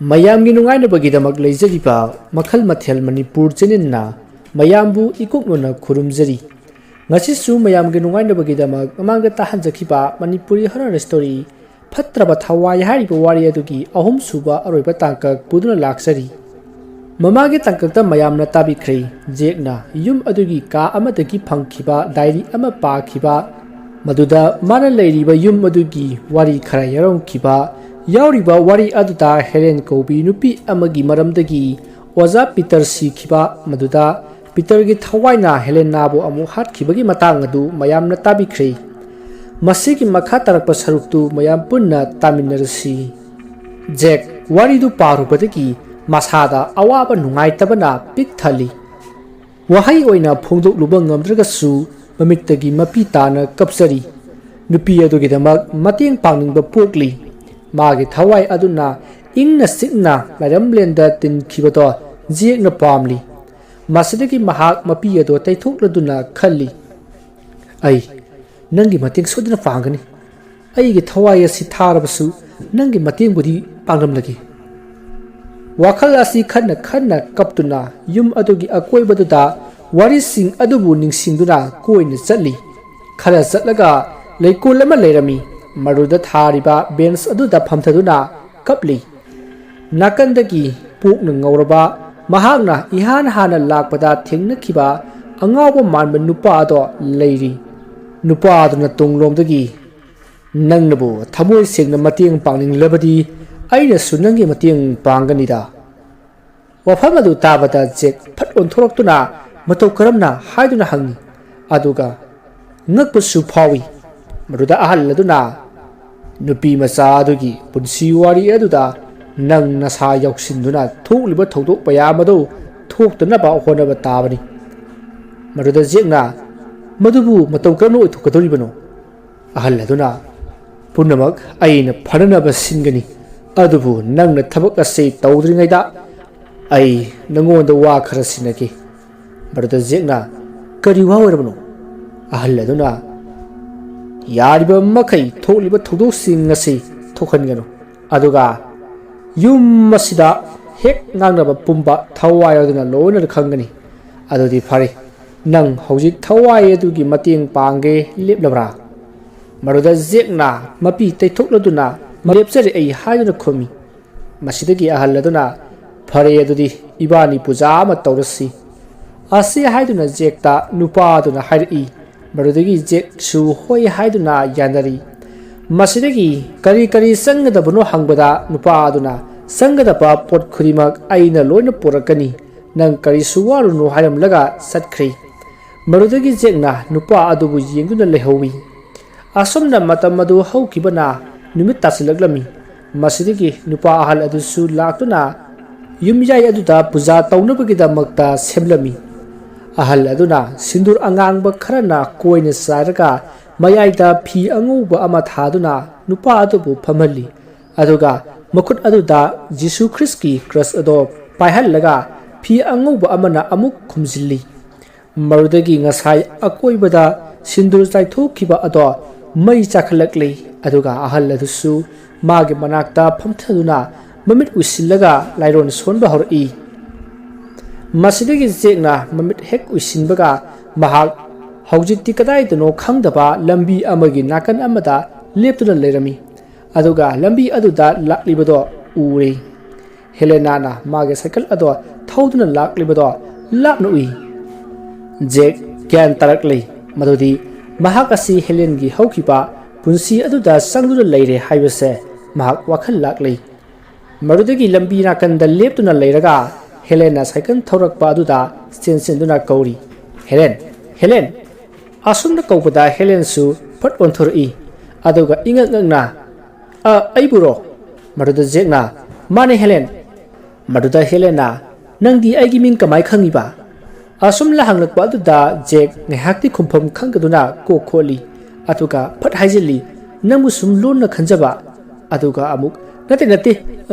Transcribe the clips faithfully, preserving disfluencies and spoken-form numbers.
ꯃꯌꯥꯝꯒꯤ ꯅꯨꯡꯉꯥꯏꯅꯕꯒꯤꯗꯃꯛ ꯂꯩꯖꯔꯤꯕ ꯃꯈꯜ ꯃꯊꯦꯜ ꯃꯅꯤꯄꯨꯔ ꯆꯦꯅꯦꯜꯅ ꯃꯌꯥꯝꯕꯨ ꯏꯀꯨꯛꯅꯅ ꯈꯨꯔꯨꯝꯖꯔꯤ꯫ ꯉꯁꯤꯁꯨ ꯃꯌꯥꯝꯒꯤ ꯅꯨꯡꯉꯥꯏꯅꯕꯒꯤꯗꯃꯛ ꯃꯃꯥꯡꯗ ꯇꯥꯍꯟꯖꯈꯤꯕ ꯃꯅꯤꯄꯨꯔꯤ ꯍꯣꯔꯔ ꯁ꯭ꯇꯣꯔꯤ ꯐꯠꯇ꯭ꯔꯕ ꯊꯋꯥꯏ ꯍꯥꯏꯔꯤꯕ ꯋꯥꯔꯤ ꯑꯗꯨꯒꯤ ꯑꯍꯨꯝꯁꯨꯕ ꯑꯔꯣꯏꯕ ꯇꯥꯡꯀꯛ ꯄꯨꯗꯨꯅ ꯂꯥꯛꯆꯔꯤ꯫ ꯃꯃꯥꯡꯒꯤ ꯇꯥꯡꯀꯛꯇ ꯃꯌꯥꯝꯅ ꯇꯥꯕꯤꯈ꯭ꯔꯦ, ꯖꯦꯛꯅ ꯌꯨꯝ ꯑꯗꯨꯒꯤ ꯀꯥ ꯑꯃꯗꯒꯤ ꯐꯪꯈꯤꯕ ꯗꯥꯏꯔꯤ ꯑꯃ ꯄꯥꯈꯤꯕ, ꯃꯗꯨꯗ ꯃꯥꯅ ꯂꯩꯔꯤꯕ ꯌꯨꯝ ꯑꯗꯨꯒꯤ ꯋꯥꯔꯤ ꯈꯔ ꯌꯥꯎꯔꯝꯈꯤꯕ꯫ ꯌꯥꯎꯔꯤꯕ ꯋꯥꯔꯤ ꯑꯗꯨꯗ ꯍꯦꯂꯦꯟ ꯀꯧꯕꯤ ꯅꯨꯄꯤ ꯑꯃꯒꯤ ꯃꯔꯝꯗꯒꯤ ꯑꯣꯖꯥ ꯄꯤꯇꯔ ꯁꯤꯈꯤꯕ, ꯃꯗꯨꯗ ꯄꯤꯇꯔꯒꯤ ꯊꯋꯥꯏꯅ ꯍꯦꯂꯦꯅꯥꯕꯨ ꯑꯃꯨꯛ ꯍꯥꯠꯈꯤꯕꯒꯤ ꯃꯇꯥꯡ ꯑꯗꯨ ꯃꯌꯥꯝꯅ ꯇꯥꯕꯤꯈ꯭ꯔꯦ꯫ ꯃꯁꯤꯒꯤ ꯃꯈꯥ ꯇꯥꯔꯛꯄ ꯁꯔꯨꯛꯇꯨ ꯃꯌꯥꯝ ꯄꯨꯟꯅ ꯇꯥꯃꯤꯟꯅꯔꯁꯤ꯫ ꯖꯦꯛ ꯋꯥꯔꯤꯗꯨ ꯄꯥꯔꯨꯕꯗꯒꯤ ꯃꯁꯥꯗ ꯑꯋꯥꯕ ꯅꯨꯡꯉꯥꯏꯇꯕꯅ ꯄꯤꯛ ꯊꯜꯂꯤ꯫ ꯋꯥꯍꯩ ꯑꯣꯏꯅ ꯐꯣꯡꯗꯣꯛꯂꯨꯕ ꯉꯝꯗ꯭ꯔꯒꯁꯨ ꯃꯃꯤꯠꯇꯒꯤ ꯃꯄꯤ ꯇꯥꯅ ꯀꯞꯆꯔꯤ꯫ ꯅꯨꯄꯤ ꯑꯗꯨꯒꯤꯗꯃꯛ ꯃꯇꯦꯡ ꯄꯥꯡꯅꯤꯡꯕ ꯄꯣꯛꯂꯤ꯫ ꯃꯥꯒꯤ ꯊꯋꯥꯏ ꯑꯗꯨꯅ ꯏꯪꯅ ꯆꯤꯛꯅ ꯂꯥꯏꯔꯝꯂꯦꯟꯗ ꯇꯤꯟꯈꯤꯕꯗꯣ ꯖꯦꯛꯅ ꯄꯥꯝꯂꯤ꯫ ꯃꯁꯤꯗꯒꯤ ꯃꯍꯥꯛ ꯃꯄꯤ ꯑꯗꯨ ꯇꯩꯊꯣꯛꯂꯗꯨꯅ ꯈꯜꯂꯤ, "ꯑꯩ ꯅꯪꯒꯤ ꯃꯇꯦꯡ ꯁꯣꯏꯗꯅ ꯄꯥꯡꯒꯅꯤ꯫ ꯑꯩꯒꯤ ꯊꯋꯥꯏ ꯑꯁꯤ ꯊꯥꯔꯕꯁꯨ ꯅꯪꯒꯤ ꯃꯇꯦꯡꯕꯨꯗꯤ ꯄꯥꯡꯂꯝꯂꯒꯦ"꯫ ꯋꯥꯈꯜ ꯑꯁꯤ ꯈꯟꯅ ꯈꯟꯅ ꯀꯞꯇꯨꯅ ꯌꯨꯝ ꯑꯗꯨꯒꯤ ꯑꯀꯣꯏꯕꯗꯨꯗ ꯋꯥꯔꯤꯁꯤꯡ ꯑꯗꯨꯕꯨ ꯅꯤꯡꯁꯤꯡꯗꯨꯅ ꯀꯣꯏꯅ ꯆꯠꯂꯤ꯫ ꯈꯔ ꯆꯠꯂꯒ ꯂꯩꯀꯣꯜ ꯑꯃ ꯂꯩꯔꯝꯃꯤ꯫ ꯃꯗꯨꯗ ꯊꯥꯔꯤꯕ ꯕꯦꯟꯁ ꯑꯗꯨꯗ ꯐꯝꯊꯗꯨꯅ ꯀꯞꯂꯤ꯫ ꯅꯥꯀꯟꯗꯒꯤ ꯄꯣꯛꯅ ꯉꯧꯔꯕ, ꯃꯍꯥꯛꯅ ꯏꯍꯥꯟ ꯍꯥꯟꯅ ꯂꯥꯛꯄꯗ ꯊꯦꯡꯅꯈꯤꯕ ꯑꯉꯥꯎꯕ ꯃꯥꯟꯕ ꯅꯨꯄꯥ ꯑꯗꯣ ꯂꯩꯔꯤ꯫ ꯅꯨꯄꯥ ꯑꯗꯨꯅ ꯇꯨꯡꯂꯣꯝꯗꯒꯤ, "ꯅꯪꯅꯕꯨ ꯊꯃꯣꯏ ꯁꯦꯡꯅ ꯃꯇꯦꯡ ꯄꯥꯡꯅꯤꯡꯂꯕꯗꯤ ꯑꯩꯅꯁꯨ ꯅꯪꯒꯤ ꯃꯇꯦꯡ ꯄꯥꯡꯒꯅꯤꯗ"꯫ ꯋꯥꯐꯝ ꯑꯗꯨ ꯇꯥꯕꯗ ꯖꯦꯛ ꯐꯠ ꯑꯣꯟꯊꯣꯔꯛꯇꯨꯅ ꯃꯇꯧ ꯀꯔꯝꯅ ꯍꯥꯏꯗꯨꯅ ꯍꯪꯉꯤ꯫ ꯑꯗꯨꯒ ꯉꯛꯄꯁꯨ ꯐꯥꯎꯏ꯫ ꯃꯗꯨꯗ ꯑꯍꯜ ꯑꯗꯨꯅ, "ꯅꯨꯄꯤ ꯃꯆꯥ ꯑꯗꯨꯒꯤ ꯄꯨꯟꯁꯤ ꯋꯥꯔꯤ ꯑꯗꯨꯗ ꯅꯪ ꯅꯁꯥ ꯌꯥꯎꯁꯤꯟꯗꯨꯅ ꯊꯣꯛꯂꯤꯕ ꯊꯧꯗꯣꯛ ꯃꯌꯥꯝ ꯑꯗꯨ ꯊꯣꯛꯇꯅꯕ ꯍꯣꯠꯅꯕ ꯇꯥꯕꯅꯤ"꯫ ꯃꯗꯨꯗ ꯖꯦꯛꯅ, "ꯃꯗꯨꯕꯨ ꯃꯇꯧ ꯀꯔꯝꯅ ꯑꯣꯏꯊꯣꯛꯀꯗꯧꯔꯤꯕꯅꯣ?" ꯑꯍꯜ ꯑꯗꯨꯅ, "ꯄꯨꯝꯅꯃꯛ ꯑꯩꯅ ꯐꯅꯅꯕ ꯁꯤꯟꯒꯅꯤ, ꯑꯗꯨꯕꯨ ꯅꯪꯅ ꯊꯕꯛ ꯑꯁꯤ ꯇꯧꯗ꯭ꯔꯤꯉꯩꯗ ꯑꯩ ꯅꯉꯣꯟꯗ ꯋꯥ ꯈꯔ ꯁꯤꯟꯅꯒꯦ"꯫ ꯃꯗꯨꯗ ꯖꯦꯛꯅ, "ꯀꯔꯤ ꯋꯥ ꯑꯣꯏꯔꯕꯅꯣ?" ꯑꯍꯜ ꯑꯗꯨꯅ, "ꯌꯥꯔꯤꯕ ꯃꯈꯩ ꯊꯣꯛꯂꯤꯕ ꯊꯧꯗꯣꯛꯁꯤꯡ ꯑꯁꯤ ꯊꯣꯛꯍꯟꯒꯅꯨ, ꯑꯗꯨꯒ ꯌꯨꯝ ꯑꯁꯤꯗ ꯍꯦꯛ ꯉꯥꯡꯅꯕ ꯄꯨꯝꯕ ꯊꯋꯥꯏ ꯑꯗꯨꯅ ꯂꯣꯏꯅ ꯈꯪꯒꯅꯤ꯫ ꯑꯗꯨꯗꯤ ꯐꯔꯦ, ꯅꯪ ꯍꯧꯖꯤꯛ ꯊꯋꯥꯏ ꯑꯗꯨꯒꯤ ꯃꯇꯦꯡ ꯄꯥꯡꯒꯦ ꯂꯦꯞꯂꯕ꯭ꯔꯥ? ꯃꯗꯨꯗ ꯖꯦꯛꯅ ꯃꯄꯤ ꯇꯩꯊꯣꯛꯂꯗꯨꯅ, "ꯂꯦꯞꯆꯔꯦ ꯑꯩ" ꯍꯥꯏꯗꯨꯅ ꯈꯨꯝꯃꯤ꯫ ꯃꯁꯤꯗꯒꯤ ꯑꯍꯜ ꯑꯗꯨꯅ, "ꯐꯔꯦ, ꯑꯗꯨꯗꯤ ꯏꯕꯥꯅꯤ ꯄꯨꯖꯥ ꯑꯃ ꯇꯧꯔꯁꯤ" ꯑꯁꯤ ꯍꯥꯏꯗꯨꯅ ꯖꯦꯛꯇ ꯅꯨꯄꯥ ꯑꯗꯨꯅ ꯍꯥꯏꯔꯛꯏ꯫ ꯃꯗꯨꯗꯒꯤ ꯖꯦꯛꯁꯨ ꯍꯣꯏ ꯍꯥꯏꯗꯨꯅ ꯌꯥꯅꯔꯤ꯫ ꯃꯁꯤꯗꯒꯤ ꯀꯔꯤ ꯀꯔꯤ ꯆꯪꯒꯗꯕꯅꯣ ꯍꯪꯕꯗ, ꯅꯨꯄꯥ ꯑꯗꯨꯅ, "ꯆꯪꯒꯗꯕ ꯄꯣꯠ ꯈꯨꯗꯤꯡꯃꯛ ꯑꯩꯅ ꯂꯣꯏꯅ ꯄꯨꯔꯛꯀꯅꯤ, ꯅꯪ ꯀꯔꯤꯁꯨ ꯋꯥꯔꯨꯅꯨ" ꯍꯥꯏꯔꯝꯂꯒ ꯆꯠꯈ꯭ꯔꯤ꯫ ꯃꯗꯨꯗꯒꯤ ꯖꯦꯛꯅ ꯅꯨꯄꯥ ꯑꯗꯨꯕꯨ ꯌꯦꯡꯗꯨꯅ ꯂꯩꯍꯧꯏ꯫ ꯑꯁꯨꯝꯅ ꯃꯇꯝ ꯑꯗꯨ ꯍꯧꯈꯤꯕꯅ ꯅꯨꯃꯤꯠ ꯇꯥꯁꯤꯜꯂꯛꯂꯝꯃꯤ꯫ ꯃꯁꯤꯗꯒꯤ ꯅꯨꯄꯥ ꯑꯍꯜ ꯑꯗꯨꯁꯨ ꯂꯥꯛꯇꯨꯅ ꯌꯨꯝꯌꯥꯏ ꯑꯗꯨꯗ ꯄꯨꯖꯥ ꯇꯧꯅꯕꯒꯤꯗꯃꯛꯇ ꯁꯦꯝꯂꯝꯃꯤ꯫ ꯑꯍꯜ ꯑꯗꯨꯅ ꯁꯤꯟꯗꯨꯔ ꯑꯉꯥꯡꯕ ꯈꯔꯅ ꯀꯣꯏꯅ ꯆꯥꯏꯔꯒ ꯃꯌꯥꯏꯗ ꯐꯤ ꯑꯉꯧꯕ ꯑꯃ ꯊꯥꯗꯨꯅ ꯅꯨꯄꯥ ꯑꯗꯨꯕꯨ ꯐꯝꯍꯜꯂꯤ꯫ ꯑꯗꯨꯒ ꯃꯈꯨꯠ ꯑꯗꯨꯗ ꯖꯤꯁꯨ ꯈ꯭ꯔꯤꯁꯀꯤ ꯀ꯭ꯔꯁ ꯑꯗꯣ ꯄꯥꯏꯍꯜꯂꯒ ꯐꯤ ꯑꯉꯧꯕ ꯑꯃꯅ ꯑꯃꯨꯛ ꯈꯨꯝꯖꯤꯜꯂꯤ꯫ ꯃꯗꯨꯗꯒꯤ ꯉꯁꯥꯏ ꯑꯀꯣꯏꯕꯗ ꯁꯤꯟꯗꯨꯔ ꯆꯥꯏꯊꯣꯛꯈꯤꯕ ꯑꯗꯣ ꯃꯩ ꯆꯥꯈꯠꯂꯛꯂꯤ꯫ ꯑꯗꯨꯒ ꯑꯍꯜ ꯑꯗꯨꯁꯨ ꯃꯥꯒꯤ ꯃꯅꯥꯛꯇ ꯐꯝꯊꯗꯨꯅ ꯃꯃꯤꯠ ꯎꯏꯁꯤꯜꯂꯒ ꯂꯥꯏꯔꯣꯟ ꯁꯣꯟꯕ ꯍꯧꯔꯛꯏ꯫ ꯃꯁꯤꯗꯒꯤ ꯖꯦꯛꯅ ꯃꯃꯤꯠ ꯍꯦꯛ ꯎꯏꯁꯤꯟꯕꯒ ꯃꯍꯥꯛ ꯍꯧꯖꯤꯛꯇꯤ ꯀꯗꯥꯏꯗꯅꯣ ꯈꯪꯗꯕ ꯂꯝꯕꯤ ꯑꯃꯒꯤ ꯅꯥꯀꯟ ꯑꯃꯗ ꯂꯦꯞꯇꯨꯅ ꯂꯩꯔꯝꯃꯤ꯫ ꯑꯗꯨꯒ ꯂꯝꯕꯤ ꯑꯗꯨꯗ ꯂꯥꯛꯂꯤꯕꯗꯣ ꯎꯔꯦ꯫ ꯍꯦꯂꯦꯅꯥꯅ ꯃꯥꯒꯤ ꯁꯥꯏꯀꯜ ꯑꯗꯣ ꯊꯧꯗꯨꯅ ꯂꯥꯛꯂꯤꯕꯗꯣ ꯂꯥꯞꯅ ꯎꯏ꯫ ꯖꯦꯛ ꯒ꯭ꯌꯥꯟ ꯇꯥꯔꯛꯂꯦ ꯃꯗꯨꯗꯤ ꯃꯍꯥꯛ ꯑꯁꯤ ꯍꯦꯂꯦꯟꯒꯤ ꯍꯧꯈꯤꯕ ꯄꯨꯟꯁꯤ ꯑꯗꯨꯗ ꯆꯪꯗꯨꯅ ꯂꯩꯔꯦ ꯍꯥꯏꯕꯁꯦ ꯃꯍꯥꯛ ꯋꯥꯈꯜ ꯂꯥꯛꯂꯦ꯫ ꯃꯗꯨꯗꯒꯤ ꯂꯝꯕꯤ ꯅꯥꯀꯟꯗ ꯂꯦꯞꯇꯨꯅ ꯂꯩꯔꯒ ꯍꯦꯂꯦꯟꯅ ꯁꯥꯏꯀꯜ ꯊꯧꯔꯛꯄ ꯑꯗꯨꯗ ꯆꯦꯟꯁꯤꯟꯗꯨꯅ ꯀꯧꯔꯤ, "ꯍꯦꯂꯦꯟ! ꯍꯦꯂꯦꯟ!" ꯑꯁꯨꯝꯅ ꯀꯧꯕꯗ ꯍꯦꯂꯦꯟꯁꯨ ꯐꯠ ꯑꯣꯟꯊꯣꯔꯛꯏ꯫ ꯑꯗꯨꯒ ꯏꯉꯛ ꯉꯛꯅ, "ꯑ, ꯑꯩꯕꯨꯔꯣ?" ꯃꯗꯨꯗ ꯖꯦꯛꯅ, "ꯃꯥꯅꯦ, ꯍꯦꯂꯦꯟ!" ꯃꯗꯨꯗ ꯍꯦꯂꯦꯟꯅ, "ꯅꯪꯗꯤ ꯑꯩꯒꯤ ꯃꯤꯡ ꯀꯃꯥꯏ ꯈꯪꯉꯤꯕ?" ꯑꯁꯨꯝꯅ ꯍꯪꯂꯛꯄ ꯑꯗꯨꯗ ꯖꯦꯛ ꯉꯥꯏꯍꯥꯛꯇꯤ ꯈꯨꯝꯐꯝ ꯈꯪꯗꯗꯨꯅ ꯀꯣꯛ ꯈꯣꯠꯂꯤ꯫ ꯑꯗꯨꯒ ꯐꯠ ꯍꯥꯏꯖꯤꯜꯂꯤ, "ꯅꯪꯕꯨ ꯁꯨꯝ ꯂꯨꯅ ꯈꯟꯖꯕ"꯫ ꯑꯗꯨꯒ ꯑꯃꯨꯛ, "ꯅꯠꯇꯦ, ꯅꯠꯇꯦ,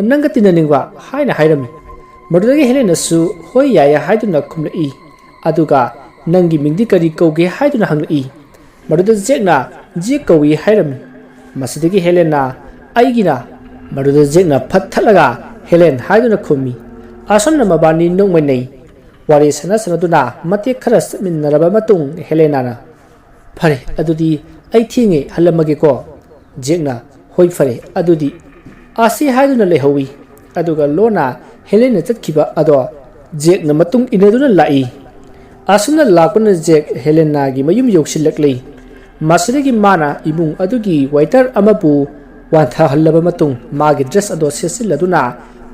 ꯅꯪꯒ ꯇꯤꯟꯅꯅꯤꯡꯕ" ꯍꯥꯏꯅ ꯍꯥꯏꯔꯝꯃꯤ꯫ ꯃꯗꯨꯗꯒꯤ ꯍꯦꯂꯦꯟꯅꯁꯨ "ꯍꯣꯏ, ꯌꯥꯏꯌꯦ" ꯍꯥꯏꯗꯨꯅ ꯈꯨꯝꯂꯛꯏ꯫ ꯑꯗꯨꯒ "ꯅꯪꯒꯤ ꯃꯤꯡꯗꯤ ꯀꯔꯤ ꯀꯧꯒꯦ?" ꯍꯥꯏꯗꯨꯅ ꯍꯪꯂꯛꯏ꯫ ꯃꯗꯨꯗ ꯖꯦꯛꯅ "ꯖꯦꯛ ꯀꯧꯏ" ꯍꯥꯏꯔꯝꯃꯤ꯫ ꯃꯁꯤꯗꯒꯤ ꯍꯦꯂꯦꯟꯅ "ꯑꯩꯒꯤꯅ" ꯃꯗꯨꯗ ꯖꯦꯛꯅ ꯐꯠ ꯊꯠꯂꯒ "ꯍꯦꯂꯦꯟ" ꯍꯥꯏꯗꯨꯅ ꯈꯨꯝꯃꯤ꯫ ꯑꯁꯨꯝꯅ ꯃꯕꯥꯅꯤ ꯅꯣꯛꯃꯤꯟꯅꯩ꯫ ꯋꯥꯔꯤ ꯁꯥꯟꯅ ꯁꯥꯟꯅꯗꯨꯅ ꯃꯇꯦꯛ ꯈꯔ ꯆꯠꯃꯤꯟꯅꯔꯕ ꯃꯇꯨꯡ ꯍꯦꯂꯦꯅꯥꯅ, "ꯐꯔꯦ, ꯑꯗꯨꯗꯤ ꯑꯩ ꯊꯦꯡꯉꯦ, ꯍꯜꯂꯝꯃꯒꯦꯀꯣ"꯫ ꯖꯦꯛꯅ, "ꯍꯣꯏ, ꯐꯔꯦ, ꯑꯗꯨꯗꯤ"꯫ ꯑꯁꯤ ꯍꯥꯏꯗꯨꯅ ꯂꯩꯍꯧꯏ꯫ ꯑꯗꯨꯒ ꯂꯣꯟꯅ ꯍꯦꯂꯦꯟꯅ ꯆꯠꯈꯤꯕ ꯑꯗꯣ ꯖꯦꯛꯅ ꯃꯇꯨꯡ ꯏꯟꯅꯗꯨꯅ ꯂꯥꯛꯏ꯫ ꯑꯁꯨꯝꯅ ꯂꯥꯛꯄꯅ ꯖꯦꯛ ꯍꯦꯂꯦꯅꯥꯒꯤ ꯃꯌꯨꯝ ꯌꯧꯁꯤꯜꯂꯛꯂꯤ꯫ ꯃꯁꯤꯗꯒꯤ ꯃꯥꯅ ꯏꯃꯨꯡ ꯑꯗꯨꯒꯤ ꯋꯥꯏꯇꯔ ꯑꯃꯕꯨ ꯋꯥꯟꯊꯍꯜꯂꯕ ꯃꯇꯨꯡ ꯃꯥꯒꯤ ꯗ꯭ꯔꯦꯁ ꯑꯗꯣ ꯁꯦꯠꯆꯤꯜꯂꯗꯨꯅ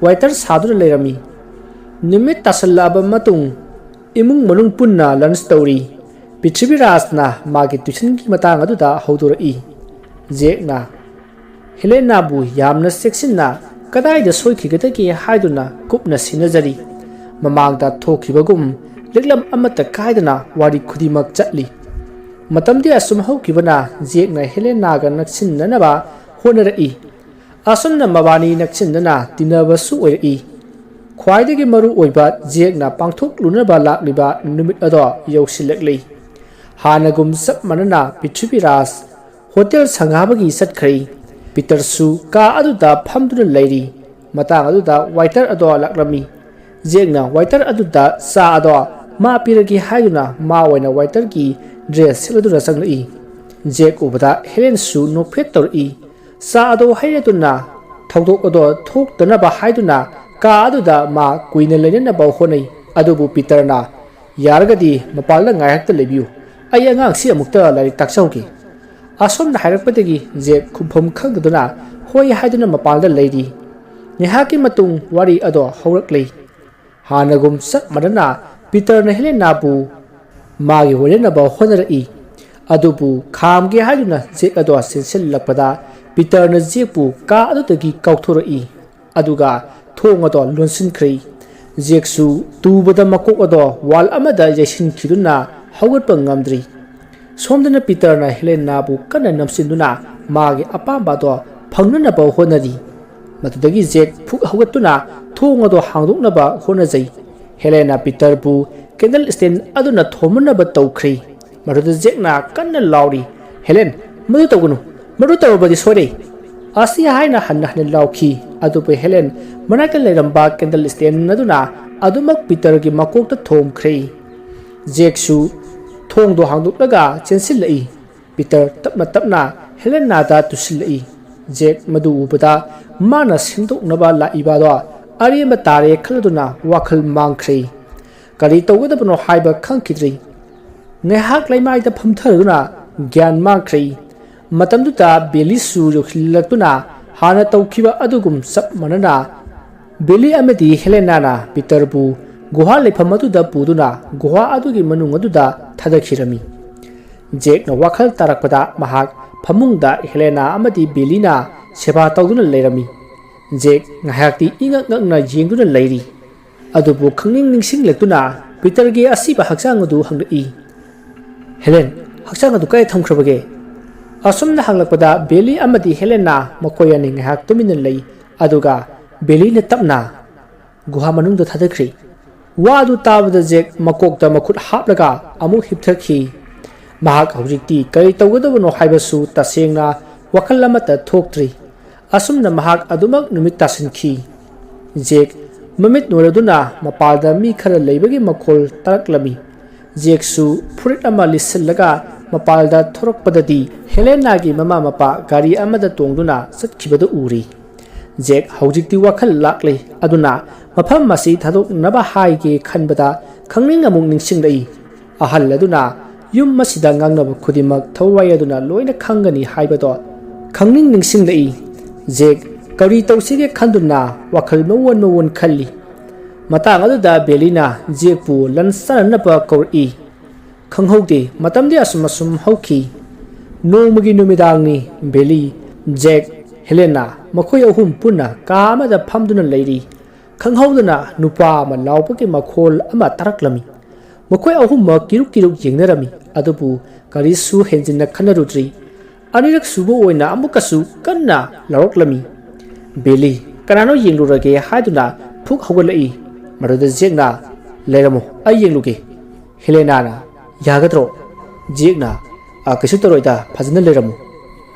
ꯋꯥꯏꯇꯔ ꯁꯥꯗꯨꯅ ꯂꯩꯔꯝꯃꯤ꯫ ꯅꯨꯃꯤꯠ ꯇꯥꯁꯤꯜꯂꯛꯂꯕ ꯃꯇꯨꯡ ꯏꯃꯨꯡ ꯃꯅꯨꯡ ꯄꯨꯟꯅ ꯂꯟꯆ ꯇꯧꯔꯤ꯫ ꯄ꯭ꯔꯤꯊꯤꯕꯤꯔꯥꯖꯅ ꯃꯥꯒꯤ ꯇ꯭ꯌꯨꯁꯟꯒꯤ ꯃꯇꯥꯡ ꯑꯗꯨꯗ ꯍꯧꯗꯣꯔꯛꯏ꯫ ꯖꯦꯛꯅ ꯍꯦꯂꯦꯅꯥꯕꯨ ꯌꯥꯝꯅ ꯆꯦꯛꯁꯤꯟꯅ ꯀꯗꯥꯏꯗ ꯁꯣꯏꯈꯤꯒꯗꯒꯦ ꯍꯥꯏꯗꯨꯅ ꯀꯨꯞꯅ ꯁꯤꯟꯅꯖꯔꯤ꯫ ꯃꯃꯥꯡꯗ ꯊꯣꯛꯈꯤꯕꯒꯨꯝ ꯂꯤꯛꯂꯝ ꯑꯃꯠꯇ ꯀꯥꯏꯗꯅ ꯋꯥꯔꯤ ꯈꯨꯗꯤꯡꯃꯛ ꯆꯠꯂꯤ꯫ ꯃꯇꯝꯗꯤ ꯑꯁꯨꯝ ꯍꯧꯈꯤꯕꯅ ꯖꯦꯛꯅ ꯍꯦꯂꯦꯅꯥꯒ ꯅꯛꯁꯤꯟꯅꯅꯕ ꯍꯣꯠꯅꯔꯛꯏ꯫ ꯑꯁꯨꯝꯅ ꯃꯕꯥꯅꯤ ꯅꯛꯁꯤꯟꯅꯅ ꯇꯤꯟꯅꯕꯁꯨ ꯑꯣꯏꯔꯛꯏ꯫ ꯈ꯭ꯋꯥꯏꯗꯒꯤ ꯃꯔꯨ ꯑꯣꯏꯕ ꯖꯦꯛꯅ ꯄꯥꯡꯊꯣꯛꯂꯨꯅꯕ ꯂꯥꯛꯂꯤꯕ ꯅꯨꯃꯤꯠ ꯑꯗꯣ ꯌꯧꯁꯤꯜꯂꯛꯂꯤ꯫ ꯍꯥꯟꯅꯒꯨꯝ ꯆꯞ ꯃꯥꯟꯅꯅ ꯄ꯭ꯔꯤꯊꯤꯕꯤꯔꯥꯖ ꯍꯣꯇꯦꯜ ꯁꯪꯒꯥꯕꯒꯤ ꯆꯠꯈ꯭ꯔꯦ꯫ ꯄꯤꯇꯔꯁꯨ ꯀꯥ ꯑꯗꯨꯗ ꯐꯝꯗꯨꯅ ꯂꯩꯔꯤ꯫ ꯃꯇꯥꯡ ꯑꯗꯨꯗ ꯋꯥꯏꯇꯔ ꯑꯗꯣ ꯂꯥꯛꯂꯝꯃꯤ꯫ ꯖꯦꯛꯅ ꯋꯥꯏꯇꯔ ꯑꯗꯨꯗ ꯆꯥ ꯑꯗꯣ ꯃꯥ ꯄꯤꯔꯒꯦ ꯍꯥꯏꯗꯨꯅ ꯃꯥ ꯑꯣꯏꯅ ꯋꯥꯏꯇꯔꯒꯤ ꯗ꯭ꯔꯦꯁ ꯁꯦꯠꯂꯗꯨꯅ ꯆꯪꯂꯛꯏ꯫ ꯖꯦꯛ ꯎꯕꯗ ꯍꯦꯂꯦꯟꯁꯨ ꯅꯣꯛꯐꯦꯠ ꯇꯧꯔꯛꯏ꯫ ꯆꯥ ꯑꯗꯣ ꯍꯩꯔꯗꯨꯅ ꯊꯧꯗꯣꯛ ꯑꯗꯣ ꯊꯣꯛꯇꯅꯕ ꯍꯥꯏꯗꯨꯅ ꯀꯥ ꯑꯗꯨꯗ ꯃꯥ ꯀꯨꯏꯅ ꯂꯩꯅꯅꯕ ꯍꯣꯠꯅꯩ꯫ ꯑꯗꯨꯕꯨ ꯄꯤꯇꯔꯅ, "ꯌꯥꯔꯒꯗꯤ ꯃꯄꯥꯟꯗ ꯉꯥꯏꯍꯥꯛꯇ ꯂꯩꯕꯤꯌꯨ, ꯑꯩ ꯑꯉꯥꯡꯁꯤ ꯑꯃꯨꯛꯇ ꯂꯥꯏꯔꯤꯛ ꯇꯥꯛꯆꯍꯧꯒꯦ"꯫ ꯑꯁꯣꯝꯅ ꯍꯥꯏꯔꯛꯄꯗꯒꯤ ꯖꯦꯛ ꯈꯨꯝꯐꯝ ꯈꯪꯗꯗꯨꯅ ꯍꯣꯏ ꯍꯥꯏꯗꯨꯅ ꯃꯄꯥꯟꯗ ꯂꯩꯔꯤ꯫ ꯉꯥꯏꯍꯥꯛꯀꯤ ꯃꯇꯨꯡ ꯋꯥꯔꯤ ꯑꯗꯣ ꯍꯧꯔꯛꯂꯤ꯫ ꯍꯥꯟꯅꯒꯨꯝ ꯆꯞ ꯃꯥꯟꯅꯅ ꯄꯤꯇꯔꯅ ꯍꯦꯂꯦꯅꯥꯕꯨ ꯃꯥꯒꯤ ꯑꯣꯏꯅꯅꯕ ꯍꯣꯠꯅꯔꯛꯏ꯫ ꯑꯗꯨꯕꯨ ꯈꯥꯝꯒꯦ ꯍꯥꯏꯗꯨꯅ ꯖꯦꯛ ꯑꯗꯣ ꯆꯦꯟꯁꯤꯜꯂꯛꯄꯗ ꯄꯤꯇꯔꯅ ꯖꯦꯛꯄꯨ ꯀꯥ ꯑꯗꯨꯗꯒꯤ ꯀꯥꯎꯊꯣꯔꯛꯏ꯫ ꯑꯗꯨꯒ ꯊꯣꯡ ꯑꯗꯣ ꯂꯣꯟꯁꯤꯟꯈ꯭ꯔꯦ꯫ ꯖꯦꯛꯁꯨ ꯇꯨꯕꯗ ꯃꯀꯣꯛ ꯑꯗꯣ ꯋꯥꯜ ꯑꯃꯗ ꯌꯩꯁꯤꯟꯈꯤꯗꯨꯅ ꯍꯧꯒꯠꯄ ꯉꯝꯗ꯭ꯔꯤ꯫ ꯁꯣꯝꯗꯅ ꯄꯤꯇꯔꯅ ꯍꯦꯂꯦꯅꯥꯕꯨ ꯀꯟꯅ ꯅꯝꯁꯤꯟꯗꯨꯅ ꯃꯥꯒꯤ ꯑꯄꯥꯝꯕ ꯑꯗꯣ ꯐꯪꯅꯅꯕ ꯍꯣꯠꯅꯔꯤ꯫ ꯃꯗꯨꯗꯒꯤ ꯖꯦꯛ ꯐꯨꯛ ꯍꯧꯒꯠꯇꯨꯅ ꯊꯣꯡ ꯑꯗꯣ ꯍꯥꯡꯗꯣꯛꯅꯕ ꯍꯣꯠꯅꯖꯩ꯫ ꯍꯦꯂꯦꯅꯥ ꯄꯤꯇꯔꯕꯨ ꯀꯦꯟꯗꯜ ꯁ꯭ꯇꯦꯟ ꯑꯗꯨꯅ ꯊꯣꯝꯅꯅꯕ ꯇꯧꯈ꯭ꯔꯦ꯫ ꯃꯗꯨꯗ ꯖꯦꯛꯅ ꯀꯟꯅ ꯂꯥꯎꯔꯤ, "ꯍꯦꯂꯦꯟ, ꯃꯗꯨ ꯇꯧꯒꯅꯨ꯫ ꯃꯗꯨ ꯇꯧꯔꯕꯗꯤ ꯁꯣꯏꯔꯦ"꯫ ꯑꯁꯤ ꯍꯥꯏꯅ ꯍꯟꯅ ꯍꯟꯅ ꯂꯥꯎꯈꯤ꯫ ꯑꯗꯨꯕꯨ ꯍꯦꯂꯦꯟ ꯃꯅꯥꯛꯇ ꯂꯩꯔꯝꯕ ꯀꯦꯟꯗꯜ ꯁ꯭ꯇꯦꯟ ꯑꯗꯨꯅ ꯑꯗꯨꯃꯛ ꯄꯤꯇꯔꯒꯤ ꯃꯀꯣꯛꯇ ꯊꯣꯝꯈ꯭ꯔꯦ꯫ ꯖꯦꯛꯁꯨ ꯊꯣꯡꯗꯣ ꯍꯥꯡꯗꯣꯛꯂꯒ ꯆꯦꯟꯁꯤꯜꯂꯛꯏ꯫ ꯄꯤꯇꯔ ꯇꯞꯅ ꯇꯞꯅ ꯍꯦꯂꯦꯅꯥꯗ ꯇꯨꯁꯤꯜꯂꯛꯏ꯫ ꯖꯦꯛ ꯃꯗꯨ ꯎꯕꯗ ꯃꯥꯅ ꯁꯦꯝꯗꯣꯛꯅꯕ ꯂꯥꯛꯏꯕꯗꯣ ꯑꯔꯦꯝꯕ ꯇꯥꯔꯦ ꯈꯜꯂꯗꯨꯅ ꯋꯥꯈꯜ ꯃꯥꯡꯈ꯭ꯔꯦ꯫ ꯀꯔꯤ ꯇꯧꯒꯗꯕꯅꯣ ꯍꯥꯏꯕ ꯈꯪꯈꯤꯗ꯭ꯔꯦ꯫ ꯉꯥꯏꯍꯥꯛ ꯂꯩꯃꯥꯏꯗ ꯐꯝꯊꯗꯨꯅ ꯒ꯭ꯌꯥꯟ ꯃꯥꯡꯈ꯭ꯔꯦ꯫ ꯃꯇꯝꯗꯨꯗ ꯕꯦꯂꯤꯁꯨ ꯌꯧꯁꯤꯜꯂꯛꯇꯨꯅ ꯍꯥꯟꯅ ꯇꯧꯈꯤꯕ ꯑꯗꯨꯒꯨꯝ ꯆꯞ ꯃꯥꯟꯅꯅ ꯕꯦꯂꯤ ꯑꯃꯗꯤ ꯍꯦꯂꯦꯅꯥꯅ ꯄꯤꯇꯔꯕꯨ ꯒꯨꯍꯥ ꯂꯩꯐꯝ ꯑꯗꯨꯗ ꯄꯨꯗꯨꯅ ꯒꯨꯍꯥ ꯑꯗꯨꯒꯤ ꯃꯅꯨꯡ ꯑꯗꯨꯗ ꯊꯥꯗꯈꯤꯔꯝꯃꯤ꯫ ꯖꯦꯛꯅ ꯋꯥꯈꯜ ꯇꯥꯔꯛꯄꯗ ꯃꯍꯥꯛ ꯐꯃꯨꯡꯗ ꯍꯦꯂꯦꯅꯥ ꯑꯃꯗꯤ ꯕꯦꯂꯤꯅ ꯁꯦꯕꯥ ꯇꯧꯗꯨꯅ ꯂꯩꯔꯝꯃꯤ꯫ ꯖꯦꯛ ꯉꯥꯏꯍꯥꯛꯇꯤ ꯏꯉꯛ ꯉꯛꯅ ꯌꯦꯡꯗꯨꯅ ꯂꯩꯔꯤ꯫ ꯑꯗꯨꯕꯨ ꯈꯪꯅꯤꯡ ꯅꯤꯡꯁꯤꯡꯂꯛꯇꯨꯅ ꯄꯤꯇꯔꯒꯤ ꯑꯁꯤꯕ ꯍꯛꯆꯥꯡ ꯑꯗꯨ ꯍꯪꯂꯛꯏ꯫ "ꯍꯦꯂꯦꯟ, ꯍꯛꯆꯥꯡ ꯑꯗꯨ ꯀꯥꯏ ꯊꯝꯈ꯭ꯔꯕꯒꯦ?" ꯑꯁꯨꯝꯅ ꯍꯪꯂꯛꯄꯗ ꯕꯦꯂꯤ ꯑꯃꯗꯤ ꯍꯦꯂꯦꯅꯥ ꯃꯈꯣꯏ ꯑꯅꯤ ꯉꯥꯏꯍꯥꯛ ꯇꯨꯃꯤꯟꯅ ꯂꯩ꯫ ꯑꯗꯨꯒ ꯕꯦꯂꯤꯅ ꯇꯞꯅ, "ꯒꯨꯍꯥ ꯃꯅꯨꯡꯗ ꯊꯥꯗꯈ꯭ꯔꯦ꯫" ꯋꯥ ꯑꯗꯨ ꯇꯥꯕꯗ ꯖꯦꯛ ꯃꯀꯣꯛꯇ ꯃꯈꯨꯠ ꯍꯥꯞꯂꯒ ꯑꯃꯨꯛ ꯍꯤꯞꯊꯈꯤ꯫ ꯃꯍꯥꯛ ꯍꯧꯖꯤꯛꯇꯤ ꯀꯔꯤ ꯇꯧꯒꯗꯕꯅꯣ ꯍꯥꯏꯕꯁꯨ ꯇꯁꯦꯡꯅ ꯋꯥꯈꯜ ꯑꯃꯠꯇ ꯊꯣꯛꯇ꯭ꯔꯤ꯫ ꯑꯁꯨꯝꯅ ꯃꯍꯥꯛ ꯑꯗꯨꯃꯛ ꯅꯨꯃꯤꯠ ꯇꯥꯁꯤꯟꯈꯤ꯫ ꯖꯦꯛ ꯃꯃꯤꯠ ꯅꯣꯏꯔꯗꯨꯅ ꯃꯄꯥꯜꯗ ꯃꯤ ꯈꯔ ꯂꯩꯕꯒꯤ ꯃꯈꯣꯜ ꯇꯥꯔꯛꯂꯝꯃꯤ꯫ ꯖꯦꯛꯁꯨ ꯐꯨꯔꯤꯠ ꯑꯃ ꯂꯤꯠꯁꯤꯜꯂꯒ ꯃꯄꯥꯜꯗ ꯊꯣꯔꯛꯄꯗꯗꯤ ꯍꯦꯂꯦꯅꯥꯒꯤ ꯃꯃꯥ ꯃꯄꯥ ꯒꯥꯔꯤ ꯑꯃꯗ ꯇꯣꯡꯗꯨꯅ ꯆꯠꯈꯤꯕꯗꯨ ꯎꯔꯤ꯫ ꯖꯦꯛ ꯍꯧꯖꯤꯛꯇꯤ ꯋꯥꯈꯜ ꯂꯥꯛꯂꯦ, ꯑꯗꯨꯅ ꯃꯐꯝ ꯑꯁꯤ ꯊꯥꯗꯣꯛꯅꯕ ꯍꯥꯏꯒꯦ ꯈꯟꯕꯗ ꯈꯪꯅꯤꯡ ꯑꯃꯨꯛ ꯅꯤꯡꯁꯤꯡꯂꯛꯏ꯫ ꯑꯍꯜ ꯑꯗꯨꯅ ꯌꯨꯝ ꯑꯁꯤꯗ ꯉꯥꯡꯅꯕ ꯈꯨꯗꯤꯡꯃꯛ ꯊꯋꯥꯏ ꯑꯗꯨꯅ ꯂꯣꯏꯅ ꯈꯪꯒꯅꯤ ꯍꯥꯏꯕꯗꯣ ꯈꯪꯅꯤꯡ ꯅꯤꯡꯁꯤꯡꯂꯛꯏ꯫ ꯖꯦꯛ ꯀꯔꯤ ꯇꯧꯁꯤꯒꯦ ꯈꯟꯗꯨꯅ ꯋꯥꯈꯜ ꯃꯑꯣꯟ ꯃꯑꯣꯟ ꯈꯜꯂꯤ꯫ ꯃꯇꯥꯡ ꯑꯗꯨꯗ ꯕꯦꯂꯤꯅ ꯖꯦꯛꯄꯨ ꯂꯟꯁ ꯆꯥꯅꯅꯕ ꯀꯧꯔꯛꯏ꯫ ꯈꯪꯍꯧꯗꯦ, ꯃꯇꯝꯗꯤ ꯑꯁꯨꯝ ꯑꯁꯨꯝ ꯍꯧꯈꯤ꯫ ꯅꯣꯡꯃꯒꯤ ꯅꯨꯃꯤꯗꯥꯡꯅꯤ꯫ ꯕꯦꯂꯤ, ꯖꯦꯛ, ꯍꯦꯂꯦꯅꯥ, ꯃꯈꯣꯏ ꯑꯍꯨꯝ ꯄꯨꯟꯅ ꯀꯥ ꯑꯃꯗ ꯐꯝꯗꯨꯅ ꯂꯩꯔꯤ꯫ ꯈꯪꯍꯧꯗꯅ ꯅꯨꯄꯥ ꯑꯃ ꯂꯥꯎꯕꯒꯤ ꯃꯈꯣꯜ ꯑꯃ ꯇꯥꯔꯛꯂꯝꯃꯤ꯫ ꯃꯈꯣꯏ ꯑꯍꯨꯝꯃꯛ ꯀꯤꯔꯨꯛ ꯀꯤꯔꯨꯛ ꯌꯦꯡꯅꯔꯝꯃꯤ, ꯑꯗꯨꯕꯨ ꯀꯔꯤꯁꯨ ꯍꯦꯟꯖꯤꯟꯅ ꯈꯟꯅꯔꯨꯗ꯭ꯔꯤ꯫ ꯑꯅꯤꯔꯛ ꯁꯨꯕ ꯑꯣꯏꯅ ꯑꯃꯨꯛꯀꯁꯨ ꯀꯟꯅ ꯂꯥꯎꯔꯛꯂꯝꯃꯤ꯫ ꯕꯦꯂꯤ, "ꯀꯅꯥꯅꯣ ꯌꯦꯡꯂꯨꯔꯒꯦ?" ꯍꯥꯏꯗꯨꯅ ꯐꯨꯛ ꯍꯧꯒꯠꯂꯛꯏ꯫ ꯃꯗꯨꯗ ꯖꯦꯛꯅ, "ꯂꯩꯔꯝꯃꯣ, ꯑꯩ ꯌꯦꯡꯂꯨꯒꯦ꯫" ꯍꯦꯂꯦꯅꯥꯅ, "ꯌꯥꯒꯗ꯭ꯔꯣ?" ꯖꯦꯛꯅ, "ꯑ, ꯀꯩꯁꯨ ꯇꯧꯔꯣꯏꯗ, ꯐꯖꯅ ꯂꯩꯔꯝꯃꯨ꯫"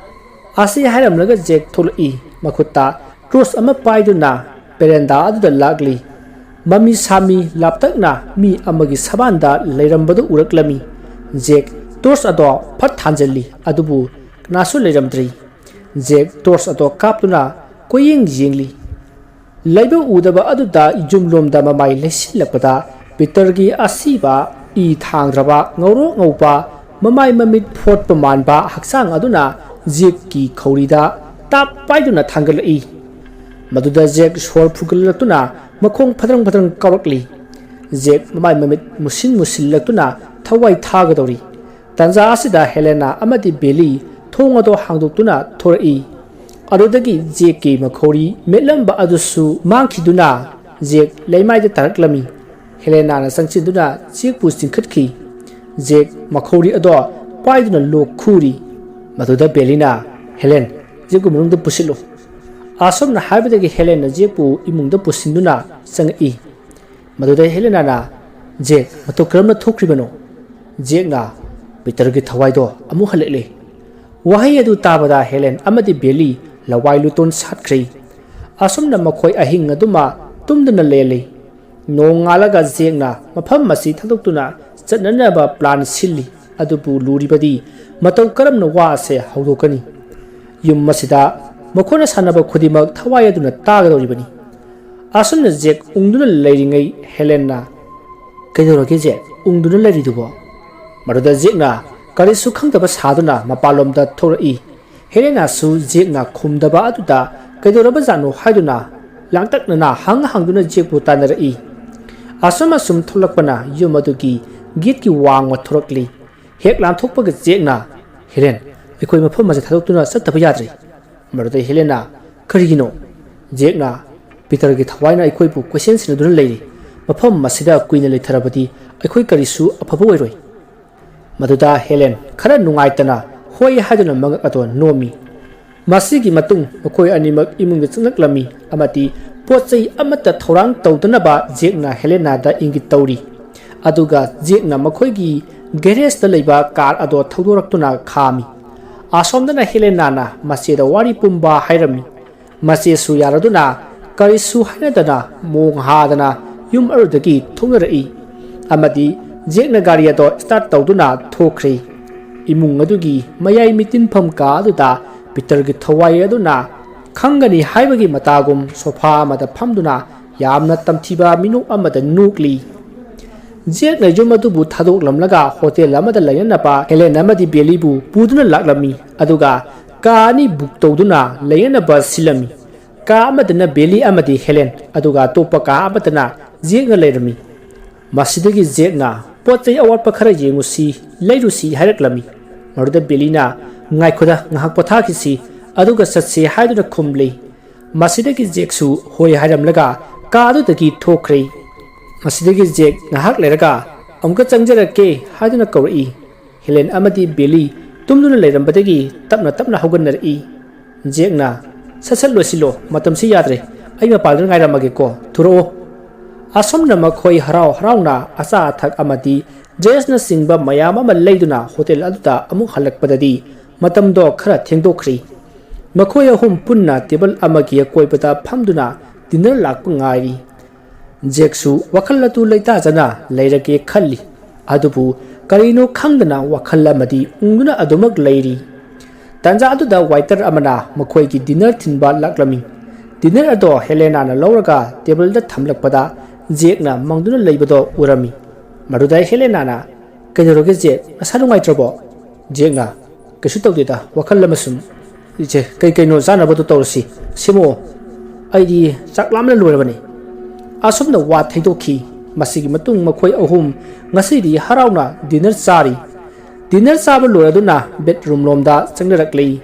ꯑꯁꯤ ꯍꯥꯏꯔꯝꯂꯒ ꯖꯦꯛ ꯊꯣꯛꯂꯛꯏ꯫ ꯃꯈꯨꯠꯇ ꯇꯣꯔꯆ ꯑꯃ ꯄꯥꯏꯗꯨꯅ ꯕꯦꯔꯦꯟꯗꯥ ꯑꯗꯨꯗ ꯂꯥꯛꯂꯤ꯫ ꯃꯃꯤ ꯁꯥꯃꯤ ꯂꯥꯞꯇꯛꯅ ꯃꯤ ꯑꯃꯒꯤ ꯁꯕꯥꯟꯗ ꯂꯩꯔꯝꯕꯗꯨ ꯎꯔꯛꯂꯝꯃꯤ꯫ ꯖꯦꯛ ꯇꯣꯔꯆ ꯑꯗꯣ ꯐꯠ ꯊꯥꯟꯖꯜꯂꯤ, ꯑꯗꯨꯕꯨ ꯀꯅꯥꯁꯨ ꯂꯩꯔꯝꯗ꯭ꯔꯤ꯫ ꯖꯦꯛ ꯇꯣꯔꯆ ꯑꯗꯣ ꯀꯥꯞꯇꯨꯅ ꯀꯣꯏꯌꯦꯡ ꯌꯦꯡꯂꯤ꯫ ꯂꯩꯕ ꯎꯗꯕ ꯑꯗꯨꯗ ꯌꯨꯝꯂꯣꯝꯗ ꯃꯃꯥꯏ ꯂꯩꯁꯤꯜꯂꯛꯄꯗ ꯄꯤꯇꯔꯒꯤ ꯑꯁꯤꯕ ꯏ ꯊꯥꯡꯗ꯭ꯔꯕ ꯉꯧꯔꯣꯛ ꯉꯧꯕ ꯃꯃꯥꯏ ꯃꯃꯤꯠ ꯐꯣꯠꯄ ꯃꯥꯟꯕ ꯍꯛꯆꯥꯡ ꯑꯗꯨꯅ ꯖꯦꯛꯀꯤ ꯈꯧꯔꯤꯗ ꯇꯥꯞ ꯄꯥꯏꯗꯨꯅ ꯊꯥꯡꯒꯠꯂꯛꯏ꯫ ꯃꯗꯨꯗ ꯖꯦꯛ ꯁꯣꯔ ꯐꯨꯒꯠꯂꯛꯇꯨꯅ ꯃꯈꯣꯡ ꯐꯗ꯭ꯔꯪ ꯐꯗ꯭ꯔꯪ ꯀꯥꯎꯔꯛꯂꯤ꯫ ꯖꯦꯛ ꯃꯃꯥꯏ ꯃꯃꯤꯠ ꯃꯨꯁꯤꯟ ꯃꯨꯁꯤꯜꯂꯛꯇꯨꯅ ꯊꯋꯥꯏ ꯊꯥꯒꯗꯧꯔꯤ꯫ ꯇꯥꯟꯖꯥ ꯑꯁꯤꯗ ꯍꯦꯂꯦꯅꯥ ꯑꯃꯗꯤ ꯕꯦꯂꯤ ꯊꯣꯡ ꯑꯗꯨ ꯍꯥꯡꯗꯣꯛꯇꯨꯅ ꯊꯣꯔꯛꯏ꯫ ꯑꯗꯨꯗꯒꯤ ꯖꯦꯛꯀꯤ ꯃꯈꯧꯔꯤ ꯃꯦꯠꯂꯝꯕ ꯑꯗꯨꯁꯨ ꯃꯥꯡꯈꯤꯗꯨꯅ ꯖꯦꯛ ꯂꯩꯃꯥꯏꯗ ꯇꯥꯔꯛꯂꯝꯃꯤ꯫ ꯍꯦꯂꯦꯅꯥꯅ ꯆꯪꯁꯤꯟꯗꯨꯅ ꯖꯦꯛꯄꯨ ꯆꯤꯡꯈꯠꯈꯤ꯫ ꯖꯦꯛ ꯃꯈꯧꯔꯤ ꯑꯗꯣ ꯄꯥꯏꯗꯨꯅ ꯂꯣꯛ ꯈꯨꯔꯤ꯫ ꯃꯗꯨꯗ ꯕꯦꯂꯤꯅ, "ꯍꯦꯂꯦꯟ, ꯖꯦꯛꯄꯨ ꯃꯅꯨꯡꯗ ꯄꯨꯁꯤꯜꯂꯨ꯫" ꯑꯁꯨꯝꯅ ꯍꯥꯏꯕꯗꯒꯤ ꯍꯦꯂꯦꯟꯅ ꯖꯦꯛꯄꯨ ꯏꯃꯨꯡꯗ ꯄꯨꯁꯤꯟꯗꯨꯅ ꯆꯪꯉꯛꯏ꯫ ꯃꯗꯨꯗ ꯍꯦꯂꯦꯅꯥꯅ, "ꯖꯦꯛ, ꯃꯇꯧ ꯀꯔꯝꯅ ꯊꯣꯛꯈ꯭ꯔꯤꯕꯅꯣ?" ꯖꯦꯛꯅ, "ꯄꯤꯇꯔꯒꯤ ꯊꯋꯥꯏꯗꯣ ꯑꯃꯨꯛ ꯍꯜꯂꯛꯂꯦ꯫" ꯋꯥꯍꯩ ꯑꯗꯨ ꯇꯥꯕꯗ ꯍꯦꯂꯦꯟ ꯑꯃꯗꯤ ꯕꯦꯂꯤ ꯂꯋꯥꯏ ꯂꯨꯇꯣꯟ ꯁꯥꯠꯈ꯭ꯔꯦ꯫ ꯑꯁꯨꯝꯅ ꯃꯈꯣꯏ ꯑꯍꯤꯡ ꯑꯗꯨꯃ ꯇꯨꯝꯗꯅ ꯂꯦꯜꯂꯤ꯫ ꯅꯣꯡꯉꯥꯜꯂꯒ ꯖꯦꯛꯅ ꯃꯐꯝ ꯑꯁꯤ ꯊꯥꯗꯣꯛꯇꯨꯅ ꯆꯠꯅꯅꯕ ꯄ꯭ꯂꯥꯟ ꯁꯤꯜꯂꯤ꯫ ꯑꯗꯨꯕꯨ ꯂꯨꯔꯤꯕꯗꯤ ꯃꯇꯧ ꯀꯔꯝꯅ ꯋꯥ ꯑꯁꯦ ꯍꯧꯗꯣꯛꯀꯅꯤ? ꯌꯨꯝ ꯑꯁꯤꯗ ꯃꯈꯣꯏꯅ ꯁꯥꯟꯅꯕ ꯈꯨꯗꯤꯡꯃꯛ ꯊꯋꯥꯏ ꯑꯗꯨꯅ ꯇꯥꯒꯗꯧꯔꯤꯕꯅꯤ꯫ ꯑꯁꯨꯝꯅ ꯖꯦꯛ ꯎꯪꯗꯨꯅ ꯂꯩꯔꯤꯉꯩ ꯍꯦꯂꯦꯟꯅ, "ꯀꯩꯗꯧꯔꯒꯦ ꯖꯦꯛ, ꯎꯪꯗꯨꯅ ꯂꯩꯔꯤꯗꯨꯕꯣ?" ꯃꯗꯨꯗ ꯖꯦꯛꯅ ꯀꯔꯤꯁꯨ ꯈꯪꯗꯕ ꯁꯥꯗꯨꯅ ꯃꯄꯥꯟꯂꯣꯝꯗ ꯊꯣꯔꯛꯏ꯫ ꯍꯦꯂꯦꯅꯥꯁꯨ ꯖꯦꯛꯅ ꯈꯨꯝꯗꯕ ꯑꯗꯨꯗ ꯀꯩꯗꯧꯔꯕꯖꯥꯠꯅꯣ ꯍꯥꯏꯗꯨꯅ ꯂꯥꯡꯇꯛꯅꯅ ꯍꯪ ꯍꯪꯗꯨꯅ ꯖꯦꯛꯄꯨ ꯇꯥꯟꯅꯔꯛꯏ꯫ ꯑꯁꯨꯝ ꯑꯁꯨꯝ ꯊꯣꯛꯂꯛꯄꯅ ꯌꯨꯝ ꯑꯗꯨꯒꯤ ꯒꯦꯠꯀꯤ ꯋꯥꯡꯃ ꯊꯣꯔꯛꯂꯤ꯫ ꯍꯦꯛ ꯂꯥꯟꯊꯣꯛꯄꯒ ꯖꯦꯛꯅ, "ꯍꯦꯂꯦꯟ, ꯑꯩꯈꯣꯏ ꯃꯐꯝ ꯑꯁꯤ ꯊꯥꯗꯣꯛꯇꯨꯅ ꯆꯠꯇꯕ ꯌꯥꯗ꯭ꯔꯦ꯫" ꯃꯗꯨꯗ ꯍꯦꯂꯦꯅꯥ, "ꯀꯔꯤꯒꯤꯅꯣ?" ꯖꯦꯛꯅ, "ꯄꯤꯇꯔꯒꯤ ꯊꯋꯥꯏꯅ ꯑꯩꯈꯣꯏꯕꯨ ꯀꯣꯏꯁꯦꯟ ꯁꯦꯟꯅꯗꯨꯅ ꯂꯩꯔꯤ꯫ ꯃꯐꯝ ꯑꯁꯤꯗ ꯀꯨꯏꯅ ꯂꯩꯊꯔꯕꯗꯤ ꯑꯩꯈꯣꯏ ꯀꯔꯤꯁꯨ ꯑꯐꯕ ꯑꯣꯏꯔꯣꯏ꯫" ꯃꯗꯨꯗ ꯍꯦꯂꯦꯟ ꯈꯔ ꯅꯨꯡꯉꯥꯏꯇꯅ ꯍꯣꯏ ꯍꯥꯏꯗꯨꯅ ꯃꯉꯛ ꯑꯗꯣ ꯅꯣꯝꯃꯤ꯫ ꯃꯁꯤꯒꯤ ꯃꯇꯨꯡ ꯃꯈꯣꯏ ꯑꯅꯤꯃꯛ ꯏꯃꯨꯡꯗ ꯆꯪꯂꯛꯂꯝꯃꯤ ꯑꯃꯗꯤ ꯄꯣꯠ ꯆꯩ ꯑꯃꯠꯇ ꯊꯧꯔꯥꯡ ꯇꯧꯗꯅꯕ ꯖꯦꯛꯅ ꯍꯦꯂꯦꯅꯥꯗ ꯏꯪꯒꯤꯠ ꯇꯧꯔꯤ꯫ ꯑꯗꯨꯒ ꯖꯦꯛꯅ ꯃꯈꯣꯏꯒꯤ ꯒꯦꯔꯦꯖꯇ ꯂꯩꯕ ꯀꯥꯔ ꯑꯗꯣ ꯊꯧꯗꯣꯔꯛꯇꯨꯅ ꯈꯥꯝꯃꯤ꯫ ꯑꯁꯣꯝꯗꯅ ꯍꯦꯂꯦꯅꯥꯅ ꯃꯆꯦꯗ ꯋꯥꯔꯤ ꯄꯨꯝꯕ ꯍꯥꯏꯔꯝꯃꯤ꯫ ꯃꯆꯦꯁꯨ ꯌꯥꯔꯗꯨꯅ ꯀꯔꯤꯁꯨ ꯍꯥꯏꯅꯗꯅ ꯃꯣꯡ ꯍꯥꯗꯅ ꯌꯨꯝ ꯑꯗꯨꯗꯒꯤ ꯊꯣꯛꯅꯔꯛꯏ ꯑꯃꯗꯤ ꯖꯦꯛꯅ ꯒꯥꯔꯤ ꯑꯗꯣ start ꯇꯧꯗꯨꯅ ꯊꯣꯛꯈ꯭ꯔꯦ꯫ ꯏꯃꯨꯡ ꯑꯗꯨꯒꯤ ꯃꯌꯥꯏ ꯃꯤꯇꯤꯟꯐꯝ ꯀꯥ ꯑꯗꯨꯗ ꯄꯤꯇꯔꯒꯤ ꯊꯋꯥꯏ ꯑꯗꯨꯅ ꯈꯪꯒꯅꯤ ꯍꯥꯏꯕꯒꯤ ꯃꯇꯥꯒꯨꯝ ꯁꯣꯐꯥ ꯑꯃꯗ ꯐꯝꯗꯨꯅ ꯌꯥꯝꯅ ꯇꯝꯊꯤꯕ ꯃꯤꯅꯣꯛ ꯑꯃꯗ ꯅꯣꯛꯂꯤ꯫ ꯖꯦꯛꯅ ꯌꯨꯝ ꯑꯗꯨꯕꯨ ꯊꯥꯗꯣꯛꯂꯝꯂꯒ ꯍꯣꯇꯦꯜ ꯑꯃꯗ ꯂꯩꯅꯅꯕ ꯍꯦꯂꯦꯟ ꯑꯃꯗꯤ ꯕꯦꯂꯤꯕꯨ ꯄꯨꯗꯨꯅ ꯂꯥꯛꯂꯝꯃꯤ, ꯑꯗꯨꯒ ꯀꯥ ꯑꯅꯤ book ꯇꯧꯗꯨꯅ ꯂꯩꯅꯅꯕ ꯁꯤꯜꯂꯝꯃꯤ꯫ ꯀꯥ ꯑꯃꯗꯅ ꯕꯦꯂꯤ ꯑꯃꯗꯤ ꯍꯦꯂꯦꯟ, ꯑꯗꯨꯒ ꯑꯇꯣꯞꯄ ꯀꯥ ꯑꯃꯗꯅ ꯖꯦꯛꯅ ꯂꯩꯔꯝꯃꯤ꯫ ꯃꯁꯤꯗꯒꯤ ꯖꯦꯛꯅ ꯄꯣꯠ ꯆꯩ ꯑꯋꯥꯠꯄ ꯈꯔ ꯌꯦꯡꯉꯨꯁꯤ, ꯂꯩꯔꯨꯁꯤ ꯍꯥꯏꯔꯛꯂꯝꯃꯤ꯫ ꯃꯗꯨꯗ ꯕꯦꯂꯤꯅ, "ꯉꯥꯏꯈꯣꯗ, ꯉꯥꯏꯍꯥꯛ ꯄꯣꯊꯥꯈꯤꯁꯤ, ꯑꯗꯨꯒ ꯆꯠꯁꯤ" ꯍꯥꯏꯗꯨꯅ ꯈꯨꯝꯂꯤ꯫ ꯃꯁꯤꯗꯒꯤ ꯖꯦꯛꯁꯨ ꯍꯣꯏ ꯍꯥꯏꯔꯝꯂꯒ ꯀꯥ ꯑꯗꯨꯗꯒꯤ ꯊꯣꯛꯈ꯭ꯔꯦ꯫ ꯃꯁꯤꯗꯒꯤ ꯖꯦꯛ ꯉꯥꯏꯍꯥꯛ ꯂꯩꯔꯒ, "ꯑꯃꯨꯛꯀ ꯆꯪꯖꯔꯛꯀꯦ" ꯍꯥꯏꯗꯨꯅ ꯀꯧꯔꯛꯏ꯫ ꯍꯦꯂꯦꯟ ꯑꯃꯗꯤ ꯕꯦꯂꯤ ꯇꯨꯝꯗꯨꯅ ꯂꯩꯔꯝꯕꯗꯒꯤ ꯇꯞꯅ ꯇꯞꯅ ꯍꯧꯒꯠꯅꯔꯛꯏ꯫ ꯖꯦꯛꯅ, "ꯁꯠ ꯁꯠ ꯂꯣꯏꯁꯤꯜꯂꯣ, ꯃꯇꯝꯁꯤ ꯌꯥꯗ꯭ꯔꯦ, ꯑꯩ ꯃꯄꯥꯟꯗ ꯉꯥꯏꯔꯝꯃꯒꯦꯀꯣ, ꯊꯨꯔꯛꯑꯣ"꯫ ꯑꯁꯨꯝꯅ ꯃꯈꯣꯏ ꯍꯔꯥꯎ ꯍꯔꯥꯎꯅ ꯑꯆꯥ ꯑꯊꯛ ꯑꯃꯗꯤ dressꯅꯆꯤꯡꯕ ꯃꯌꯥꯝ ꯑꯃ ꯂꯩꯗꯨꯅ ꯍꯣꯇꯦꯜ ꯑꯗꯨꯗ ꯑꯃꯨꯛ ꯍꯜꯂꯛꯄꯗꯗꯤ ꯃꯇꯝꯗꯣ ꯈꯔ ꯊꯦꯡꯗꯣꯛꯈ꯭ꯔꯤ꯫ ꯃꯈꯣꯏ ꯑꯍꯨꯝ ꯄꯨꯟꯅ table ꯑꯃꯒꯤ ꯑꯀꯣꯏꯕꯗ ꯐꯝꯗꯨꯅ dinner ꯂꯥꯛꯄ ꯉꯥꯏꯔꯤ꯫ ꯖꯦꯛꯁꯨ ꯋꯥꯈꯜ ꯑꯗꯨ ꯂꯩꯇꯥꯖꯅ ꯂꯩꯔꯒꯦ ꯈꯜꯂꯤ꯫ ꯑꯗꯨꯕꯨ ꯀꯔꯤꯅꯣ ꯈꯪꯗꯅ ꯋꯥꯈꯜ ꯑꯃꯗꯤ ꯎꯪꯗꯨꯅ ꯑꯗꯨꯃꯛ ꯂꯩꯔꯤ꯫ ꯇꯥꯟꯖꯥ ꯑꯗꯨꯗ waiter ꯑꯃꯅ ꯃꯈꯣꯏꯒꯤ dinner ꯊꯤꯟꯕ ꯂꯥꯛꯂꯝꯃꯤ꯫ Dinner ꯑꯗꯣ ꯍꯦꯂꯦꯅꯥꯅ ꯂꯧꯔꯒ tableꯗ ꯊꯝꯂꯛꯄꯗ ꯖꯦꯛꯅ ꯃꯪꯗꯨꯅ ꯂꯩꯕꯗꯣ ꯎꯔꯝꯃꯤ꯫ ꯃꯗꯨꯗ ꯍꯦꯂꯦꯅꯥꯅ, "ꯀꯩꯗꯧꯔꯒꯦ ꯖꯦꯛ? ꯅꯁꯥ ꯅꯨꯡꯉꯥꯏꯇ꯭ꯔꯕꯣ?" ꯖꯦꯛꯅ, "ꯀꯩꯁꯨ ꯇꯧꯗꯦꯗ, ꯋꯥꯈꯜ ꯑꯃ ꯁꯨꯝ"꯫ "ꯏꯆꯦ, ꯀꯩ ꯀꯩꯅꯣ ꯆꯥꯅꯕꯗꯣ ꯇꯧꯔꯁꯤ, ꯁꯦꯝꯃꯛꯑꯣ꯫ ꯑꯩꯗꯤ ꯆꯥꯛ ꯂꯥꯝꯕꯅ ꯂꯣꯏꯔꯕꯅꯤ"꯫ ꯑꯁꯨꯝꯅ ꯋꯥ ꯊꯩꯗꯣꯛꯈꯤ꯫ ꯃꯁꯤꯒꯤ ꯃꯇꯨꯡ ꯃꯈꯣꯏ ꯑꯍꯨꯝ ꯉꯁꯤꯗꯤ ꯍꯔꯥꯎꯅ dinner ꯆꯥꯔꯤ꯫ Dinner ꯆꯥꯕ ꯂꯣꯏꯔꯗꯨꯅ bedroom ꯂꯣꯝꯗ ꯆꯪꯅꯔꯛꯂꯤ꯫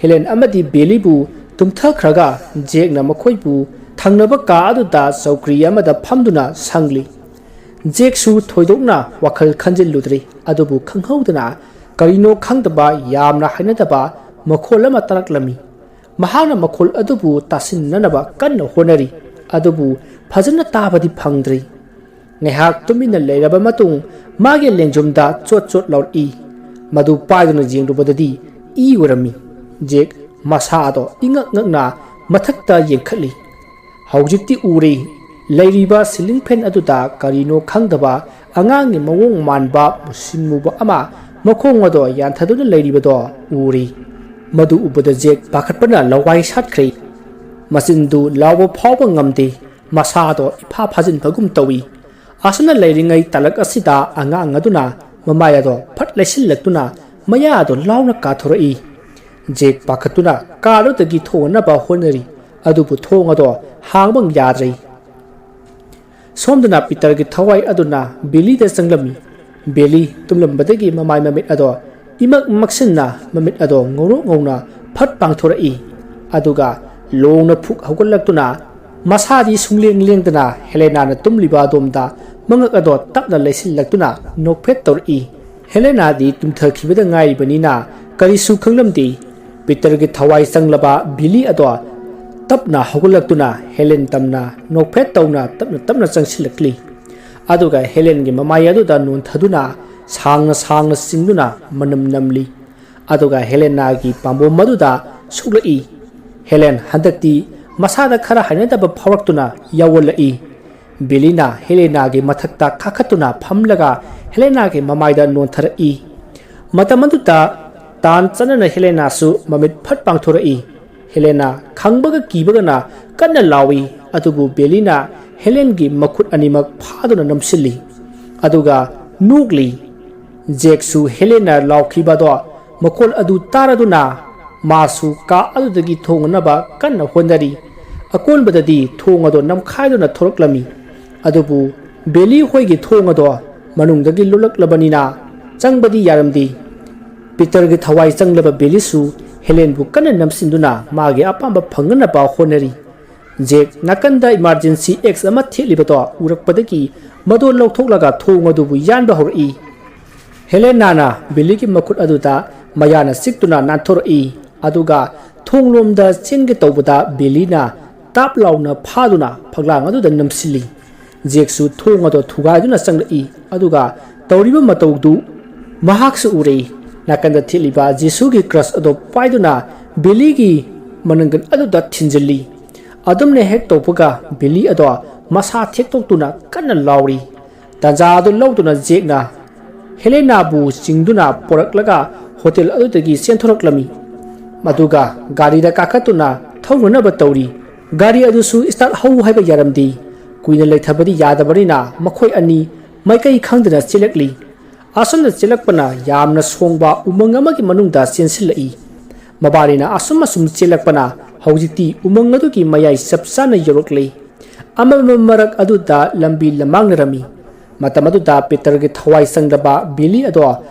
ꯍꯦꯂꯦꯟ ꯑꯃꯗꯤ ꯕꯦꯂꯤꯕꯨ ꯇꯨꯝꯊꯈ꯭ꯔꯒ ꯖꯦꯛꯅ ꯃꯈꯣꯏꯕꯨ ꯊꯪꯅꯕ ꯀꯥ ꯑꯗꯨꯗ ꯆꯧꯀ꯭ꯔꯤ ꯑꯃꯗ ꯐꯝꯗꯨꯅ ꯁꯪꯂꯤ꯫ ꯖꯦꯛꯁꯨ ꯊꯣꯏꯗꯣꯛꯅ ꯋꯥꯈꯜ ꯈꯟꯖꯤꯜꯂꯨꯗ꯭ꯔꯤ, ꯑꯗꯨꯕꯨ ꯈꯪꯍꯧꯗꯅ ꯀꯔꯤꯅꯣ ꯈꯪꯗꯕ ꯌꯥꯝꯅ ꯍꯩꯅꯗꯕ ꯃꯈꯣꯜ ꯑꯃ ꯇꯥꯔꯛꯂꯝꯃꯤ꯫ ꯃꯍꯥꯛꯅ ꯃꯈꯣꯜ ꯑꯗꯨꯕꯨ ꯇꯥꯁꯤꯟꯅꯅꯕ ꯀꯟꯅ ꯍꯣꯠꯅꯔꯤ, ꯑꯗꯨꯕꯨ ꯐꯖꯅ ꯇꯥꯕꯗꯤ ꯐꯪꯗ꯭ꯔꯤ꯫ ꯉꯥꯏꯍꯥꯛ ꯇꯨꯃꯤꯟꯅ ꯂꯩꯔꯕ ꯃꯇꯨꯡ ꯃꯥꯒꯤ ꯂꯦꯡꯖꯨꯝꯗ ꯆꯣꯠ ꯆꯣꯠ ꯂꯥꯎꯔꯛꯏ꯫ ꯃꯗꯨ ꯄꯥꯏꯗꯨꯅ ꯌꯦꯡꯂꯨꯕꯗꯗꯤ ꯏ ꯑꯣꯏꯔꯝꯃꯤ꯫ ꯖꯦꯛ ꯃꯁꯥꯗꯣ ꯏꯉꯛ ꯉꯛꯅ ꯃꯊꯛꯇ ꯌꯦꯡꯈꯠꯂꯤ꯫ ꯍꯧꯖꯤꯛꯇꯤ ꯎꯔꯦ꯫ ꯂꯩꯔꯤꯕ ceiling fan ꯑꯗꯨꯗ ꯀꯔꯤꯅꯣ ꯈꯪꯗꯕ ꯑꯉꯥꯡꯒꯤ ꯃꯑꯣꯡ ꯃꯥꯟꯕ ꯃꯨꯁꯤꯟ ꯃꯨꯕ ꯑꯃ ꯃꯈꯣꯡ ꯑꯗꯣ ꯌꯥꯟꯊꯗꯨꯅ ꯂꯩꯔꯤꯕꯗꯣ ꯎꯔꯤ꯫ ꯃꯗꯨ ꯎꯕꯗ ꯖꯦꯛ ꯄꯥꯈꯠꯄꯅ ꯂꯋꯥꯏ ꯁꯥꯠꯈ꯭ꯔꯦ꯫ ꯃꯆꯤꯟꯗꯨ ꯂꯥꯎꯕ ꯐꯥꯎꯕ ꯉꯝꯗꯦ꯫ ꯃꯁꯥꯗꯣ ꯏꯐꯥ ꯐꯥꯖꯤꯟꯕꯒꯨꯝ ꯇꯧꯏ꯫ ꯑꯁꯨꯝꯅ ꯂꯩꯔꯤꯉꯩ ꯇꯥꯂꯛ ꯑꯁꯤꯗ ꯑꯉꯥꯡ ꯑꯗꯨꯅ ꯃꯃꯥꯏ ꯑꯗꯣ ꯐꯠ ꯂꯩꯁꯤꯜꯂꯛꯇꯨꯅ ꯃꯌꯥ ꯑꯗꯣ ꯂꯥꯎꯅ ꯀꯥꯊꯣꯔꯛꯏ꯫ ꯖꯦꯛ ꯄꯥꯈꯠꯇꯨꯅ ꯀꯥ ꯑꯗꯨꯗꯒꯤ ꯊꯣꯡꯅꯅꯕ ꯍꯣꯠꯅꯔꯤ, ꯑꯗꯨꯕꯨ ꯊꯣꯡ ꯑꯗꯣ ꯍꯥꯡꯕ ꯌꯥꯗ꯭ꯔꯦ꯫ ꯁꯣꯝꯗꯅ ꯄꯤꯇꯔꯒꯤ ꯊꯋꯥꯏ ꯑꯗꯨꯅ ꯕꯦꯂꯤꯗ ꯆꯪꯂꯝꯃꯤ꯫ ꯕꯦꯂꯤ ꯇꯨꯝꯂꯝꯕꯗꯒꯤ ꯃꯃꯥꯏ ꯃꯃꯤꯠ ꯑꯗꯣ ꯏꯃꯛ ꯃꯛꯁꯤꯟꯅ ꯃꯃꯤꯠ ꯑꯗꯣ ꯉꯧꯔꯣꯛ ꯉꯧꯅ ꯐꯠ ꯄꯥꯡꯊꯣꯔꯛꯏ꯫ ꯑꯗꯨꯒ ꯂꯣꯡꯅ ꯐꯨꯛ ꯍꯧꯒꯠꯂꯛꯇꯨꯅ ꯃꯁꯥꯗꯤ ꯁꯨꯡꯂꯦꯡ ꯂꯦꯡꯗꯅ ꯍꯦꯂꯦꯅꯥꯅ ꯇꯨꯝꯂꯤꯕ ꯑꯗꯣꯝꯗ ꯃꯉꯛ ꯑꯗꯣ ꯇꯞꯅ ꯂꯩꯁꯤꯜꯂꯛꯇꯨꯅ ꯅꯣꯛꯐꯦꯠ ꯇꯧꯔꯛꯏ꯫ ꯍꯦꯂꯦꯅꯥꯗꯤ ꯇꯨꯝꯊꯈꯤꯕꯗ ꯉꯥꯏꯔꯤꯕꯅꯤꯅ ꯀꯔꯤꯁꯨ ꯈꯪꯂꯝꯗꯦ꯫ ꯄꯤꯇꯔꯒꯤ ꯊꯋꯥꯏ ꯆꯪꯂꯕ ꯕꯤꯂꯤ ꯑꯗꯣ ꯇꯞꯅ ꯍꯧꯒꯠꯂꯛꯇꯨꯅ ꯍꯦꯂꯦꯟ ꯇꯝꯅ ꯅꯣꯛꯐꯦꯠ ꯇꯧꯅ ꯇꯞꯅ ꯇꯞꯅ ꯆꯪꯁꯤꯜꯂꯛꯂꯤ꯫ ꯑꯗꯨꯒ ꯍꯦꯂꯦꯟꯒꯤ ꯃꯃꯥꯏ ꯑꯗꯨꯗ ꯅꯣꯟꯊꯗꯨꯅ ꯁꯥꯡꯅ ꯁꯥꯡꯅ ꯆꯤꯡꯗꯨꯅ ꯃꯅꯝ ꯅꯝꯂꯤ꯫ ꯑꯗꯨꯒ ꯍꯦꯂꯦꯅꯥꯒꯤ ꯄꯥꯝꯕꯣꯝ ꯑꯗꯨꯗ ꯁꯣꯛꯂꯛꯏ꯫ ꯍꯦꯂꯦꯟ ꯍꯟꯗꯛꯇꯤ ꯃꯁꯥꯗ ꯈꯔ ꯍꯩꯅꯗꯕ ꯐꯥꯎꯔꯛꯇꯨꯅ ꯌꯥꯑꯣꯜꯂꯛꯏ꯫ ꯕꯤꯂꯤꯅ ꯍꯦꯂꯦꯅꯥꯒꯤ ꯃꯊꯛꯇ ꯀꯥꯈꯠꯇꯨꯅ ꯐꯝꯂꯒ ꯍꯦꯂꯦꯅꯥꯒꯤ ꯃꯃꯥꯏꯗ ꯅꯣꯟꯊꯔꯛꯏ꯫ ꯃꯇꯝ ꯑꯗꯨꯗ ꯇꯥꯟ ꯆꯥꯟꯅꯅ ꯍꯦꯂꯦꯅꯥꯁꯨ ꯃꯃꯤꯠ ꯐꯠ ꯄꯥꯡꯊꯣꯔꯛꯏ꯫ ꯍꯦꯂꯦꯅꯥ ꯈꯪꯕꯒ ꯀꯤꯕꯒꯅ ꯀꯟꯅ ꯂꯥꯎꯏ, ꯑꯗꯨꯕꯨ ꯕꯦꯂꯤꯅ ꯍꯦꯂꯦꯟꯒꯤ ꯃꯈꯨꯠ ꯑꯅꯤꯃꯛ ꯐꯥꯗꯨꯅ ꯅꯝꯁꯤꯜꯂꯤ꯫ ꯑꯗꯨꯒ ꯅꯣꯛꯂꯤ꯫ ꯖꯦꯛꯁꯨ ꯍꯦꯂꯦꯟꯅ ꯂꯥꯎꯈꯤꯕꯗꯣ ꯃꯈꯣꯜ ꯑꯗꯨ ꯇꯥꯔꯗꯨꯅ ꯃꯥꯁꯨ ꯀꯥ ꯑꯗꯨꯗꯒꯤ ꯊꯣꯡꯅꯅꯕ ꯀꯟꯅ ꯍꯣꯠꯅꯔꯤ꯫ ꯑꯀꯣꯟꯕꯗꯗꯤ ꯊꯣꯡ ꯑꯗꯣ ꯅꯝꯈꯥꯏꯗꯨꯅ ꯊꯣꯔꯛꯂꯝꯃꯤ꯫ ꯑꯗꯨꯕꯨ ꯕꯦꯂꯤ ꯍꯣꯏꯒꯤ ꯊꯣꯡ ꯑꯗꯣ ꯃꯅꯨꯡꯗꯒꯤ ꯂꯣꯜꯂꯛꯂꯕꯅꯤꯅ ꯆꯪꯕꯗꯤ ꯌꯥꯔꯝꯗꯦ꯫ ꯄꯤꯇꯔꯒꯤ ꯊꯋꯥꯏ ꯆꯪꯂꯕ ꯕꯦꯂꯤꯁꯨ ꯍꯦꯂꯦꯟꯕꯨ ꯀꯟꯅ ꯅꯝꯁꯤꯟꯗꯨꯅ ꯃꯥꯒꯤ ꯑꯄꯥꯝꯕ ꯐꯪꯅꯅꯕ ꯍꯣꯠꯅꯔꯤ꯫ ꯖꯦꯛ ꯅꯥꯀꯟꯗ emergency axe ꯑꯃ ꯊꯦꯠꯂꯤꯕꯗꯣ ꯎꯔꯛꯄꯗꯒꯤ ꯃꯗꯨ ꯂꯧꯊꯣꯛꯂꯒ ꯊꯣꯡ ꯑꯗꯨꯕꯨ ꯌꯥꯟꯕ ꯍꯧꯔꯛꯏ꯫ ꯍꯦꯂꯦꯅꯥꯅ ꯕꯤꯂꯤꯒꯤ ꯃꯈꯨꯠ ꯑꯗꯨꯗ ꯃꯌꯥꯅ ꯆꯤꯛꯇꯨꯅ ꯅꯥꯟꯊꯣꯔꯛꯏ, ꯑꯗꯨꯒ ꯊꯣꯡꯂꯣꯝꯗ ꯆꯦꯟꯒꯦ ꯇꯧꯕꯗ ꯕꯤꯂꯤꯅ ꯇꯥꯞ ꯂꯥꯎꯅ ꯐꯥꯗꯨꯅ ꯐꯛꯂꯥꯡ ꯑꯗꯨꯗ ꯅꯝꯁꯤꯜꯂꯤ꯫ ꯖꯦꯛꯁꯨ ꯊꯣꯡ ꯑꯗꯨ ꯊꯨꯒꯥꯏꯗꯨꯅ ꯆꯪꯂꯛꯏ, ꯑꯗꯨꯒ ꯇꯧꯔꯤꯕ ꯃꯇꯧꯗꯨ ꯃꯍꯥꯛꯁꯨ ꯎꯔꯛꯏ꯫ ꯅꯥꯀꯟꯗ ꯊꯦꯠꯂꯤꯕ ꯖꯤꯁꯨꯒꯤ ꯀ꯭ꯔꯁ ꯑꯗꯨ ꯄꯥꯏꯗꯨꯅ ꯕꯤꯂꯤꯒꯤ ꯃꯅꯪꯒꯟ ꯑꯗꯨꯗ ꯊꯤꯟꯖꯤꯜꯂꯤ꯫ ꯑꯗꯨꯝꯅ ꯍꯦꯛ ꯇꯧꯕꯒ ꯕꯤꯂꯤ ꯑꯗꯣ ꯃꯁꯥ ꯊꯦꯛꯇꯣꯛꯇꯨꯅ ꯀꯟꯅ ꯂꯥꯎꯔꯤ꯫ ꯇꯥꯟꯖꯥ ꯑꯗꯨ ꯂꯧꯗꯨꯅ ꯖꯦꯛꯅ ꯍꯦꯂꯦꯅꯥꯕꯨ ꯆꯤꯡꯗꯨꯅ ꯄꯣꯔꯛꯂꯒ ꯍꯣꯇꯦꯜ ꯑꯗꯨꯗꯒꯤ ꯆꯦꯟꯊꯣꯔꯛꯂꯝꯃꯤ꯫ ꯃꯗꯨꯒ ꯒꯥꯔꯤꯗ ꯀꯥꯈꯠꯇꯨꯅ ꯊꯧꯅꯅꯕ ꯇꯧꯔꯤ꯫ ꯒꯥꯔꯤ ꯑꯗꯨꯁꯨ ꯁ꯭ꯇꯥꯔꯠ ꯍꯧ ꯍꯥꯏꯕ ꯌꯥꯔꯝꯗꯦ꯫ ꯀꯨꯏꯅ ꯂꯩꯊꯕꯗꯤ ꯌꯥꯗꯕꯅꯤꯅ ꯃꯈꯣꯏ ꯑꯅꯤ ꯃꯥꯏꯀꯩ ꯈꯪꯗꯅ ꯆꯦꯜꯂꯛꯂꯤ꯫ ꯑꯁꯨꯝꯅ ꯆꯦꯜꯂꯛꯄꯅ ꯌꯥꯝꯅ ꯁꯣꯡꯕ ꯎꯃꯪ ꯑꯃꯒꯤ ꯃꯅꯨꯡꯗ ꯆꯦꯟꯁꯤꯜꯂꯛꯏ꯫ ꯃꯕꯥꯅꯤꯅ ꯑꯁꯨꯝ ꯑꯁꯨꯝ ꯆꯦꯜꯂꯛꯄꯅ ꯍꯧꯖꯤꯛꯇꯤ ꯎꯃꯪ ꯑꯗꯨꯒꯤ ꯃꯌꯥꯏ ꯆꯞ ꯆꯥꯅ ꯌꯧꯔꯛꯂꯦ꯫ ꯑꯃꯝꯕ ꯃꯔꯛ ꯑꯗꯨꯗ ꯂꯝꯕꯤ ꯂꯃꯥꯡꯅꯔꯝꯃꯤ꯫ ꯃꯇꯝ ꯑꯗꯨꯗ ꯄꯤꯇꯔꯒꯤ ꯊꯋꯥꯏ ꯆꯪꯗꯕ ꯕꯤꯂꯤ ꯑꯗꯣ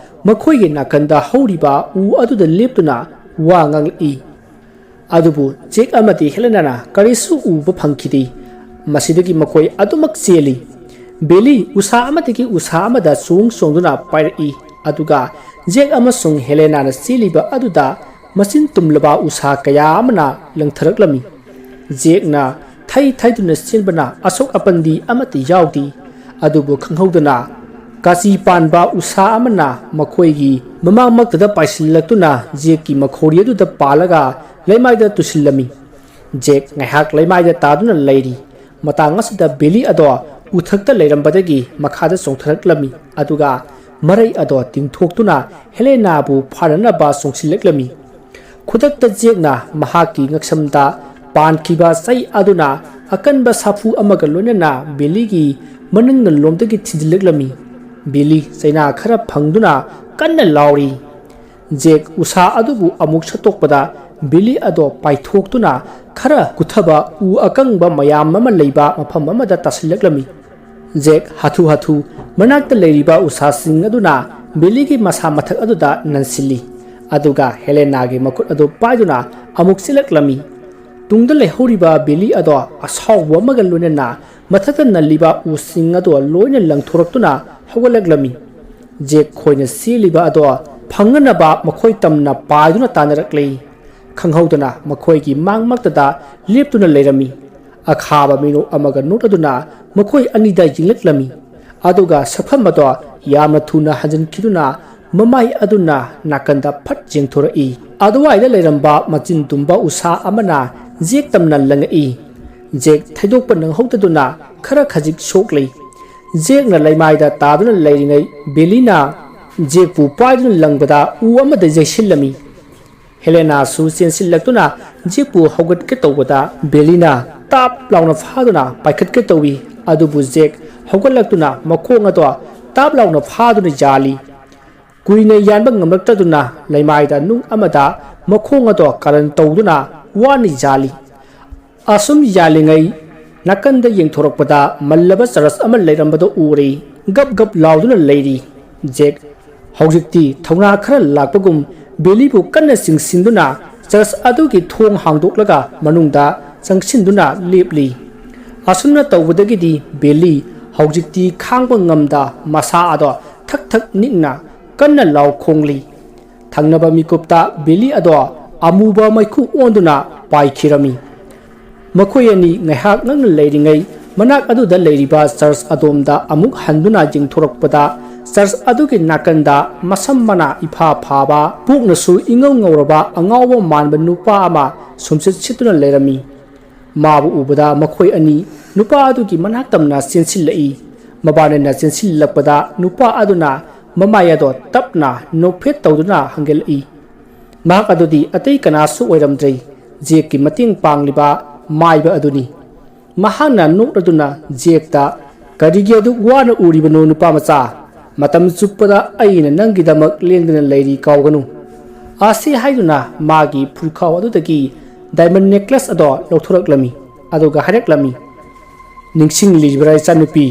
ꯃꯈꯣꯏꯒꯤ ꯅꯥꯀꯟꯗ ꯍꯧꯔꯤꯕ ꯎ ꯑꯗꯨꯗ ꯂꯦꯞꯇꯨꯅ ꯋꯥ ꯉꯥꯡꯂꯛꯏ꯫ ꯑꯗꯨꯕꯨ ꯖꯦꯛ ꯑꯃꯗꯤ ꯍꯦꯂꯦꯅꯥꯅ ꯀꯔꯤꯁꯨ ꯎꯕ ꯐꯪꯈꯤꯗꯦ꯫ ꯃꯁꯤꯗꯒꯤ ꯃꯈꯣꯏ ꯑꯗꯨꯃꯛ ꯆꯦꯜꯂꯤ꯫ ꯕꯤꯂꯤ ꯎꯁꯥ ꯑꯃꯗꯒꯤ ꯎꯁꯥ ꯑꯃꯗ ꯆꯣꯡ ꯆꯣꯡꯗꯨꯅ ꯄꯥꯏꯔꯛꯏ, ꯑꯗꯨꯒ ꯖꯦꯛ ꯑꯃꯁꯨꯡ ꯍꯦꯂꯦꯅꯥꯅ ꯆꯦꯜꯂꯤꯕ ꯑꯗꯨꯗ ꯃꯆꯤꯟ ꯇꯨꯝꯂꯕ ꯎꯁꯥ ꯀꯌꯥ ꯑꯃꯅ ꯂꯪꯊꯔꯛꯂꯝꯃꯤ꯫ ꯖꯦꯛꯅ ꯊꯩ ꯊꯩꯗꯨꯅ ꯆꯦꯟꯕꯅ ꯑꯁꯣꯛ ꯑꯄꯟꯗꯤ ꯑꯃꯠꯇ ꯌꯥꯎꯗꯦ꯫ ꯑꯗꯨꯕꯨ ꯈꯪꯍꯧꯗꯅ ꯀꯥꯆꯤ ꯄꯥꯟꯕ ꯎꯁꯥ ꯑꯃꯅ ꯃꯈꯣꯏꯒꯤ ꯃꯃꯥꯡꯃꯛꯇꯗ ꯄꯥꯏꯁꯤꯜꯂꯛꯇꯨꯅ ꯖꯦꯛꯀꯤ ꯃꯈꯧꯔꯤ ꯑꯗꯨꯗ ꯄꯥꯜꯂꯒ ꯂꯩꯃꯥꯏꯗ ꯇꯨꯁꯤꯜꯂꯝꯃꯤ꯫ ꯖꯦꯛ ꯉꯥꯏꯍꯥꯛ ꯂꯩꯃꯥꯏꯗ ꯇꯥꯗꯨꯅ ꯂꯩꯔꯤ꯫ ꯃꯇꯥꯡ ꯑꯁꯤꯗ ꯕꯤꯂꯤ ꯑꯗꯣ ꯎꯊꯛꯇ ꯂꯩꯔꯝꯕꯗꯒꯤ ꯃꯈꯥꯗ ꯆꯣꯡꯊꯔꯛꯂꯝꯃꯤ, ꯑꯗꯨꯒ ꯃꯔꯩ ꯑꯗꯣ ꯇꯤꯡꯊꯣꯛꯇꯨꯅ ꯍꯦꯂꯦꯅꯥꯕꯨ ꯐꯥꯅꯅꯕ ꯆꯣꯡꯁꯤꯜꯂꯛꯂꯝꯃꯤ꯫ ꯈꯨꯗꯛꯇ ꯖꯦꯛꯅ ꯃꯍꯥꯛꯀꯤ ꯉꯛꯁꯝꯗ ꯄꯥꯟꯈꯤꯕ ꯆꯩ ꯑꯗꯨꯅ ꯑꯀꯟꯕ ꯁꯥꯐꯨ ꯑꯃꯒ ꯂꯣꯏꯅꯅ ꯕꯤꯂꯤꯒꯤ ꯃꯅꯤꯡ ꯅꯂꯣꯝꯗꯒꯤ ꯊꯤꯟꯖꯤꯜꯂꯛꯂꯝꯃꯤ꯫ ꯕꯤꯂꯤ ꯆꯩꯅꯥ ꯈꯔ ꯐꯪꯗꯨꯅ ꯀꯟꯅ ꯂꯥꯎꯔꯤ꯫ ꯖꯦꯛ ꯎꯁꯥ ꯑꯗꯨꯕꯨ ꯑꯃꯨꯛ ꯁꯠꯇꯣꯛꯄꯗ ꯕꯤꯂꯤ ꯑꯗꯣ ꯄꯥꯏꯊꯣꯛꯇꯨꯅ ꯈꯔ ꯀꯨꯊꯕ ꯎ ꯑꯀꯪꯕ ꯃꯌꯥꯝ ꯑꯃ ꯂꯩꯕ ꯃꯐꯝ ꯑꯃꯗ ꯇꯥꯁꯤꯜꯂꯛꯂꯝꯃꯤ꯫ ꯖꯦꯛ ꯍꯥꯊꯨ ꯍꯥꯊꯨ ꯃꯅꯥꯛꯇ ꯂꯩꯔꯤꯕ ꯎꯁꯥꯁꯤꯡ ꯑꯗꯨꯅ ꯕꯤꯂꯤꯒꯤ ꯃꯁꯥ ꯃꯊꯛ ꯑꯗꯨꯗ ꯅꯟꯁꯤꯜꯂꯤ, ꯑꯗꯨꯒ ꯍꯦꯂꯦꯅꯥꯒꯤ ꯃꯈꯨꯠ ꯑꯗꯨ ꯄꯥꯏꯗꯨꯅ ꯑꯃꯨꯛ ꯆꯦꯜꯂꯛꯂꯝꯃꯤ꯫ ꯇꯨꯡꯗ ꯂꯩꯍꯧꯔꯤꯕ ꯕꯤꯂꯤ ꯑꯗꯣ ꯑꯁꯥꯎꯕ ꯑꯃꯒ ꯂꯣꯏꯅꯅ ꯃꯊꯛꯇ ꯅꯜꯂꯤꯕ ꯎꯁꯤꯡ ꯑꯗꯣ ꯂꯣꯏꯅ ꯂꯪꯊꯣꯔꯛꯇꯨꯅ ꯍꯧꯒꯠꯂꯛꯂꯝꯃꯤ꯫ ꯖꯦꯛ ꯈꯣꯏꯅ ꯆꯦꯜꯂꯤꯕ ꯑꯗꯣ ꯐꯪꯅꯅꯕ ꯃꯈꯣꯏ ꯇꯝꯅ ꯄꯥꯏꯗꯨꯅ ꯇꯥꯟꯅꯔꯛꯂꯤ꯫ ꯈꯪꯍꯧꯗꯅ ꯃꯈꯣꯏꯒꯤ ꯃꯥꯡꯃꯛꯇꯗ ꯂꯦꯞꯇꯨꯅ ꯂꯩꯔꯝꯃꯤ꯫ ꯑꯈꯥꯕ ꯃꯤꯅꯣꯛ ꯑꯃꯒ ꯅꯣꯛꯂꯗꯨꯅ ꯃꯈꯣꯏ ꯑꯅꯤꯗ ꯌꯦꯡꯂꯛꯂꯝꯃꯤ꯫ ꯑꯗꯨꯒ ꯁꯛꯐꯝ ꯑꯗꯣ ꯌꯥꯝꯅ ꯊꯨꯅ ꯍꯟꯖꯤꯟꯈꯤꯗꯨꯅ ꯃꯃꯥꯏ ꯑꯗꯨꯅ ꯅꯥꯀꯟꯗ ꯐꯠ ꯌꯦꯡꯊꯣꯔꯛꯏ꯫ ꯑꯗꯨꯋꯥꯏꯗ ꯂꯩꯔꯝꯕ ꯃꯆꯤꯟ ꯇꯨꯝꯕ ꯎꯁꯥ ꯑꯃꯅ ꯖꯦꯛ ꯇꯝꯅ ꯂꯪꯉꯛꯏ꯫ ꯖꯦꯛ ꯊꯩꯗꯣꯛꯄ ꯅꯪꯍꯧꯗꯗꯨꯅ ꯈꯔ ꯈꯖꯤꯛ ꯁꯣꯛꯂꯤ꯫ ꯖꯦꯛꯅ ꯂꯩꯃꯥꯏꯗ ꯇꯥꯗꯨꯅ ꯂꯩꯔꯤꯉꯩ ꯕꯦꯂꯤꯅ ꯖꯦꯛꯄꯨ ꯄꯥꯏꯗꯨꯅ ꯂꯪꯕꯗ ꯎ ꯑꯃꯗ ꯌꯩꯁꯤꯜꯂꯝꯃꯤ꯫ ꯍꯦꯂꯦꯅꯥꯁꯨ ꯆꯦꯟꯁꯤꯜꯂꯛꯇꯨꯅ ꯖꯦꯛꯄꯨ ꯍꯧꯒꯠꯀꯦ ꯇꯧꯕꯗ ꯕꯦꯂꯤꯅ ꯇꯥꯞ ꯂꯥꯎꯅ ꯐꯥꯗꯨꯅ ꯄꯥꯏꯈꯠꯀꯦ ꯇꯧꯏ꯫ ꯑꯗꯨꯕꯨ ꯖꯦꯛ ꯍꯧꯒꯠꯂꯛꯇꯨꯅ ꯃꯈꯣꯡ ꯑꯗꯣ ꯇꯥꯞ ꯂꯥꯎꯅ ꯐꯥꯗꯨꯅ ꯌꯥꯜꯂꯤ꯫ ꯀꯨꯏꯅ ꯌꯥꯟꯕ ꯉꯝꯂꯛꯇꯗꯨꯅ ꯂꯩꯃꯥꯏꯗ ꯅꯨꯡ ꯑꯃꯗ ꯃꯈꯣꯡ ꯑꯗꯣ ꯀꯥꯔꯟ ꯇꯧꯗꯨꯅ ꯋꯥꯅ ꯌꯥꯜꯂꯤ꯫ ꯑꯁꯨꯝ ꯌꯥꯜꯂꯤꯉꯩ ꯅꯥꯀꯟꯗ ꯌꯦꯡꯊꯣꯔꯛꯄꯗ ꯃꯜꯂꯕ ꯆꯔꯁ ꯑꯃ ꯂꯩꯔꯝꯕꯗꯨ ꯎꯔꯦ꯫ ꯒꯞ ꯒꯞ ꯂꯥꯎꯗꯨꯅ ꯂꯩꯔꯤ꯫ ꯖꯦꯛ ꯍꯧꯖꯤꯛꯇꯤ ꯊꯧꯅꯥ ꯈꯔ ꯂꯥꯛꯄꯒꯨꯝ ꯕꯦꯂꯤꯕꯨ ꯀꯟꯅ ꯆꯤꯡꯁꯤꯟꯗꯨꯅ ꯆꯔꯁ ꯑꯗꯨꯒꯤ ꯊꯣꯡ ꯍꯥꯡꯗꯣꯛꯂꯒ ꯃꯅꯨꯡꯗ ꯆꯪꯁꯤꯟꯗꯨꯅ ꯂꯦꯞꯂꯤ꯫ ꯑꯁꯨꯝꯅ ꯇꯧꯕꯗꯒꯤꯗꯤ ꯕꯦꯂꯤ ꯍꯧꯖꯤꯛꯇꯤ ꯈꯥꯡꯕ ꯉꯝꯗ ꯃꯁꯥ ꯑꯗꯣ ꯊꯛ ꯊꯛ ꯅꯤꯛꯅ ꯀꯟꯅ ꯂꯥꯎ ꯈꯣꯡꯂꯤ꯫ ꯊꯪꯅꯕ ꯃꯤꯀꯨꯞꯇ ꯕꯦꯂꯤ ꯑꯗꯣ ꯑꯃꯨꯕ ꯃꯩꯈꯨ ꯑꯣꯟꯗꯨꯅ ꯄꯥꯏꯈꯤꯔꯝꯃꯤ꯫ ꯃꯈꯣꯏ ꯑꯅꯤ ꯉꯥꯏꯍꯥꯛ ꯉꯛꯅ ꯂꯩꯔꯤꯉꯩ ꯃꯅꯥꯛ ꯑꯗꯨꯗ ꯂꯩꯔꯤꯕ ꯆꯔꯆ ꯑꯗꯣꯝꯗ ꯑꯃꯨꯛ ꯍꯟꯗꯨꯅ ꯌꯦꯡꯊꯣꯔꯛꯄꯗ ꯆꯔꯆ ꯑꯗꯨꯒꯤ ꯅꯥꯀꯟꯗ ꯃꯁꯝ ꯃꯅꯥ ꯏꯐꯥ ꯐꯥꯕ, ꯄꯨꯛꯅꯁꯨ ꯏꯉꯧ ꯉꯧꯔꯕ ꯑꯉꯥꯎꯕ ꯃꯥꯟꯕ ꯅꯨꯄꯥ ꯑꯃ ꯁꯨꯝꯁꯤꯠ ꯁꯤꯠꯇꯨꯅ ꯂꯩꯔꯝꯃꯤ꯫ ꯃꯥꯕꯨ ꯎꯕꯗ ꯃꯈꯣꯏ ꯑꯅꯤ ꯅꯨꯄꯥ ꯑꯗꯨꯒꯤ ꯃꯅꯥꯛ ꯇꯝꯅ ꯆꯦꯟꯁꯤꯜꯂꯛꯏ꯫ ꯃꯕꯥꯅꯤꯅ ꯆꯦꯟꯁꯤꯜꯂꯛꯄꯗ ꯅꯨꯄꯥ ꯑꯗꯨꯅ ꯃꯃꯥꯏ ꯑꯗꯣ ꯇꯞꯅ ꯅꯣꯛꯐꯦꯠ ꯇꯧꯗꯨꯅ ꯍꯪꯒꯠꯂꯛꯏ꯫ ꯃꯍꯥꯛ ꯑꯗꯨꯗꯤ ꯑꯇꯩ ꯀꯅꯥꯁꯨ ꯑꯣꯏꯔꯝꯗ꯭ꯔꯦ, ꯖꯦꯛꯀꯤ ꯃꯇꯦꯡ ꯄꯥꯡꯂꯤꯕ ꯃꯥꯏꯕ ꯑꯗꯨꯅꯤ꯫ ꯃꯍꯥꯛꯅ ꯅꯣꯛꯂꯗꯨꯅ ꯖꯦꯛꯇ, "ꯀꯔꯤꯒꯤ ꯑꯗꯨꯛ ꯋꯥꯅ ꯎꯔꯤꯕꯅꯣ, ꯅꯨꯄꯥ ꯃꯆꯥ? ꯃꯇꯝ ꯆꯨꯞꯄꯗ ꯑꯩꯅ ꯅꯪꯒꯤꯗꯃꯛ ꯂꯦꯡꯗꯅ ꯂꯩꯔꯤ, ꯀꯥꯎꯒꯅꯨ꯫" ꯑꯁꯤ ꯍꯥꯏꯗꯨꯅ ꯃꯥꯒꯤ ꯐꯨꯔꯤꯈꯥꯎ ꯑꯗꯨꯗꯒꯤ ꯗꯥꯏꯃꯟ ꯅꯦꯀ꯭ꯂꯦꯁ ꯑꯗꯣ ꯂꯧꯊꯣꯔꯛꯂꯝꯃꯤ꯫ ꯑꯗꯨꯒ ꯍꯥꯏꯔꯛꯂꯝꯃꯤ, "ꯅꯤꯡꯁꯤꯡꯂꯤꯕ꯭ꯔꯥ, ꯏꯆꯥꯅꯨꯄꯤ?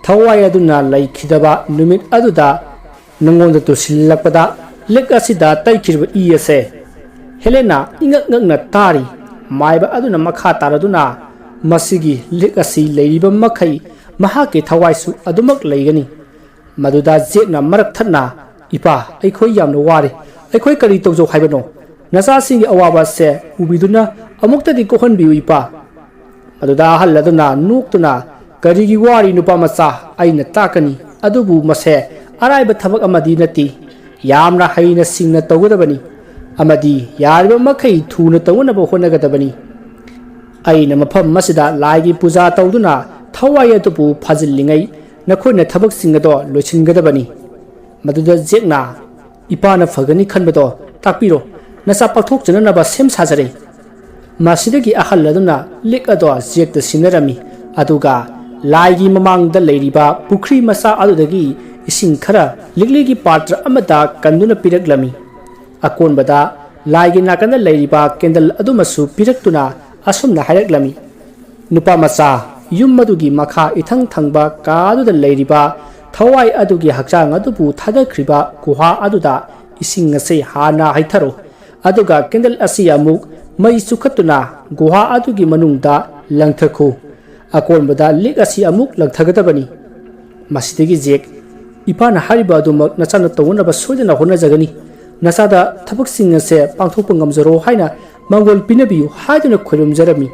ꯊꯋꯥꯏ ꯑꯗꯨꯅ ꯂꯩꯈꯤꯗꯕ ꯅꯨꯃꯤꯠ ꯑꯗꯨꯗ ꯅꯉꯣꯟꯗ ꯇꯨꯁꯤꯜꯂꯛꯄꯗ ꯂꯤꯛ ꯑꯁꯤꯗ ꯇꯩꯈꯤꯕ ꯏ ꯑꯁꯦ?" ꯍꯦꯂꯦꯅꯥ ꯏꯉꯛ ꯉꯛꯅ ꯇꯥꯔꯤ꯫ ꯃꯥꯏꯕ ꯑꯗꯨꯅ ꯃꯈꯥ ꯇꯥꯔꯗꯨꯅ, "ꯃꯁꯤꯒꯤ ꯂꯤꯛ ꯑꯁꯤ ꯂꯩꯔꯤꯕ ꯃꯈꯩ ꯃꯍꯥꯛꯀꯤ ꯊꯋꯥꯏꯁꯨ ꯑꯗꯨꯃꯛ ꯂꯩꯒꯅꯤ꯫" ꯃꯗꯨꯗ ꯖꯦꯛꯅ ꯃꯔꯛ ꯊꯠꯅ, "ꯏꯄꯥ, ꯑꯩꯈꯣꯏ ꯌꯥꯝꯅ ꯋꯥꯔꯦ꯫ ꯑꯩꯈꯣꯏ ꯀꯔꯤ ꯇꯧꯖꯧ ꯍꯥꯏꯕꯅꯣ? ꯅꯆꯥꯁꯤꯡꯒꯤ ꯑꯋꯥꯕ ꯑꯁꯦ ꯎꯕꯤꯗꯨꯅ ꯑꯃꯨꯛꯇꯗꯤ ꯀꯣꯛꯍꯟꯕꯤꯌꯨ, ꯏꯄꯥ꯫" ꯃꯗꯨꯗ ꯑꯍꯜ ꯑꯗꯨꯅ ꯅꯣꯛꯇꯨꯅ, "ꯀꯔꯤꯒꯤ ꯋꯥꯔꯤ, ꯅꯨꯄꯥ ꯃꯆꯥ? ꯑꯩꯅ ꯇꯥꯛꯀꯅꯤ꯫ ꯑꯗꯨꯕꯨ ꯃꯁꯦ ꯑꯔꯥꯏꯕ ꯊꯕꯛ ꯑꯃꯗꯤ ꯅꯠꯇꯦ꯫ ꯌꯥꯝꯅ ꯍꯩꯅ ꯁꯤꯡꯅ ꯇꯧꯒꯗꯕꯅꯤ ꯑꯃꯗꯤ ꯌꯥꯔꯤꯕ ꯃꯈꯩ ꯊꯨꯅ ꯇꯧꯅꯅꯕ ꯍꯣꯠꯅꯒꯗꯕꯅꯤ꯫ ꯑꯩꯅ ꯃꯐꯝ ꯑꯁꯤꯗ ꯂꯥꯏꯒꯤ ꯄꯨꯖꯥ ꯇꯧꯗꯨꯅ ꯊꯋꯥꯏ ꯑꯗꯨꯕꯨ ꯐꯥꯖꯤꯜꯂꯤꯉꯩ ꯅꯈꯣꯏꯅ ꯊꯕꯛꯁꯤꯡ ꯑꯗꯣ ꯂꯣꯏꯁꯤꯟꯒꯗꯕꯅꯤ꯫ ꯃꯗꯨꯗ ꯖꯦꯛꯅ, "ꯏꯄꯥꯅ ꯐꯒꯅꯤ ꯈꯟꯕꯗꯣ ꯇꯥꯛꯄꯤꯔꯣ, ꯅꯆꯥ ꯄꯥꯛꯊꯣꯛꯆꯅꯅꯕ ꯁꯦꯝ ꯁꯥꯖꯔꯦ꯫" ꯃꯁꯤꯗꯒꯤ ꯑꯍꯜ ꯑꯗꯨꯅ ꯂꯤꯛ ꯑꯗꯣ ꯖꯦꯛꯇ ꯁꯤꯟꯅꯔꯝꯃꯤ, ꯑꯗꯨꯒ ꯂꯥꯏꯒꯤ ꯃꯃꯥꯡꯗ ꯂꯩꯔꯤꯕ ꯄꯨꯈ꯭ꯔꯤ ꯃꯆꯥ ꯑꯗꯨꯗꯒꯤ ꯏꯁꯤꯡ ꯈꯔ ꯂꯤꯛꯂꯤꯒꯤ ꯄꯥꯇ꯭ꯔ ꯑꯃꯗ ꯀꯟꯗꯨꯅ ꯄꯤꯔꯛꯂꯝꯃꯤ꯫ ꯑꯀꯣꯟꯕꯗ ꯂꯥꯏꯒꯤ ꯅꯥꯀꯟꯗ ꯂꯩꯔꯤꯕ ꯀꯦꯟꯗꯜ ꯑꯗꯨꯃꯁꯨ ꯄꯤꯔꯛꯇꯨꯅ ꯑꯁꯨꯝꯅ ꯍꯥꯏꯔꯛꯂꯝꯃꯤ, "ꯅꯨꯄꯥ ꯃꯆꯥ, ꯌꯨꯝ ꯑꯗꯨꯒꯤ ꯃꯈꯥ ꯏꯊꯪ ꯊꯪꯕ ꯀꯥ ꯑꯗꯨꯗ ꯂꯩꯔꯤꯕ ꯊꯋꯥꯏ ꯑꯗꯨꯒꯤ ꯍꯛꯆꯥꯡ ꯑꯗꯨꯕꯨ ꯊꯥꯗꯈ꯭ꯔꯤꯕ ꯒꯨꯍꯥ ꯑꯗꯨꯗ ꯏꯁꯤꯡ ꯑꯁꯤ ꯍꯥꯟꯅ ꯍꯩꯊꯔꯣ꯫ ꯑꯗꯨꯒ ꯀꯦꯟꯗꯜ ꯑꯁꯤ ꯑꯃꯨꯛ ꯃꯩ ꯆꯨꯈꯠꯇꯨꯅ ꯒꯨꯍꯥ ꯑꯗꯨꯒꯤ ꯃꯅꯨꯡꯗ ꯂꯪꯊꯈꯣ꯫ ꯑꯀꯣꯟꯕꯗ ꯂꯤꯛ ꯑꯁꯤ ꯑꯃꯨꯛ ꯂꯪꯊꯒꯗꯕꯅꯤ꯫" ꯃꯁꯤꯗꯒꯤ ꯖꯦꯛ, "ꯏꯄꯥꯅ ꯍꯥꯏꯔꯤꯕ ꯑꯗꯨꯃꯛ ꯅꯆꯥꯅ ꯇꯧꯅꯅꯕ ꯁꯣꯏꯗꯅ ꯍꯣꯠꯅꯖꯒꯅꯤ꯫ ꯅꯆꯥꯗ ꯊꯕꯛꯁꯤꯡ ꯑꯁꯦ ꯄꯥꯡꯊꯣꯛꯄ ꯉꯝꯖꯔꯣ ꯍꯥꯏꯅ ꯃꯪꯒꯣꯜ ꯄꯤꯅꯕꯤꯌꯨ" ꯍꯥꯏꯗꯨꯅ ꯈꯣꯏꯔꯨꯝꯖꯔꯝꯃꯤ꯫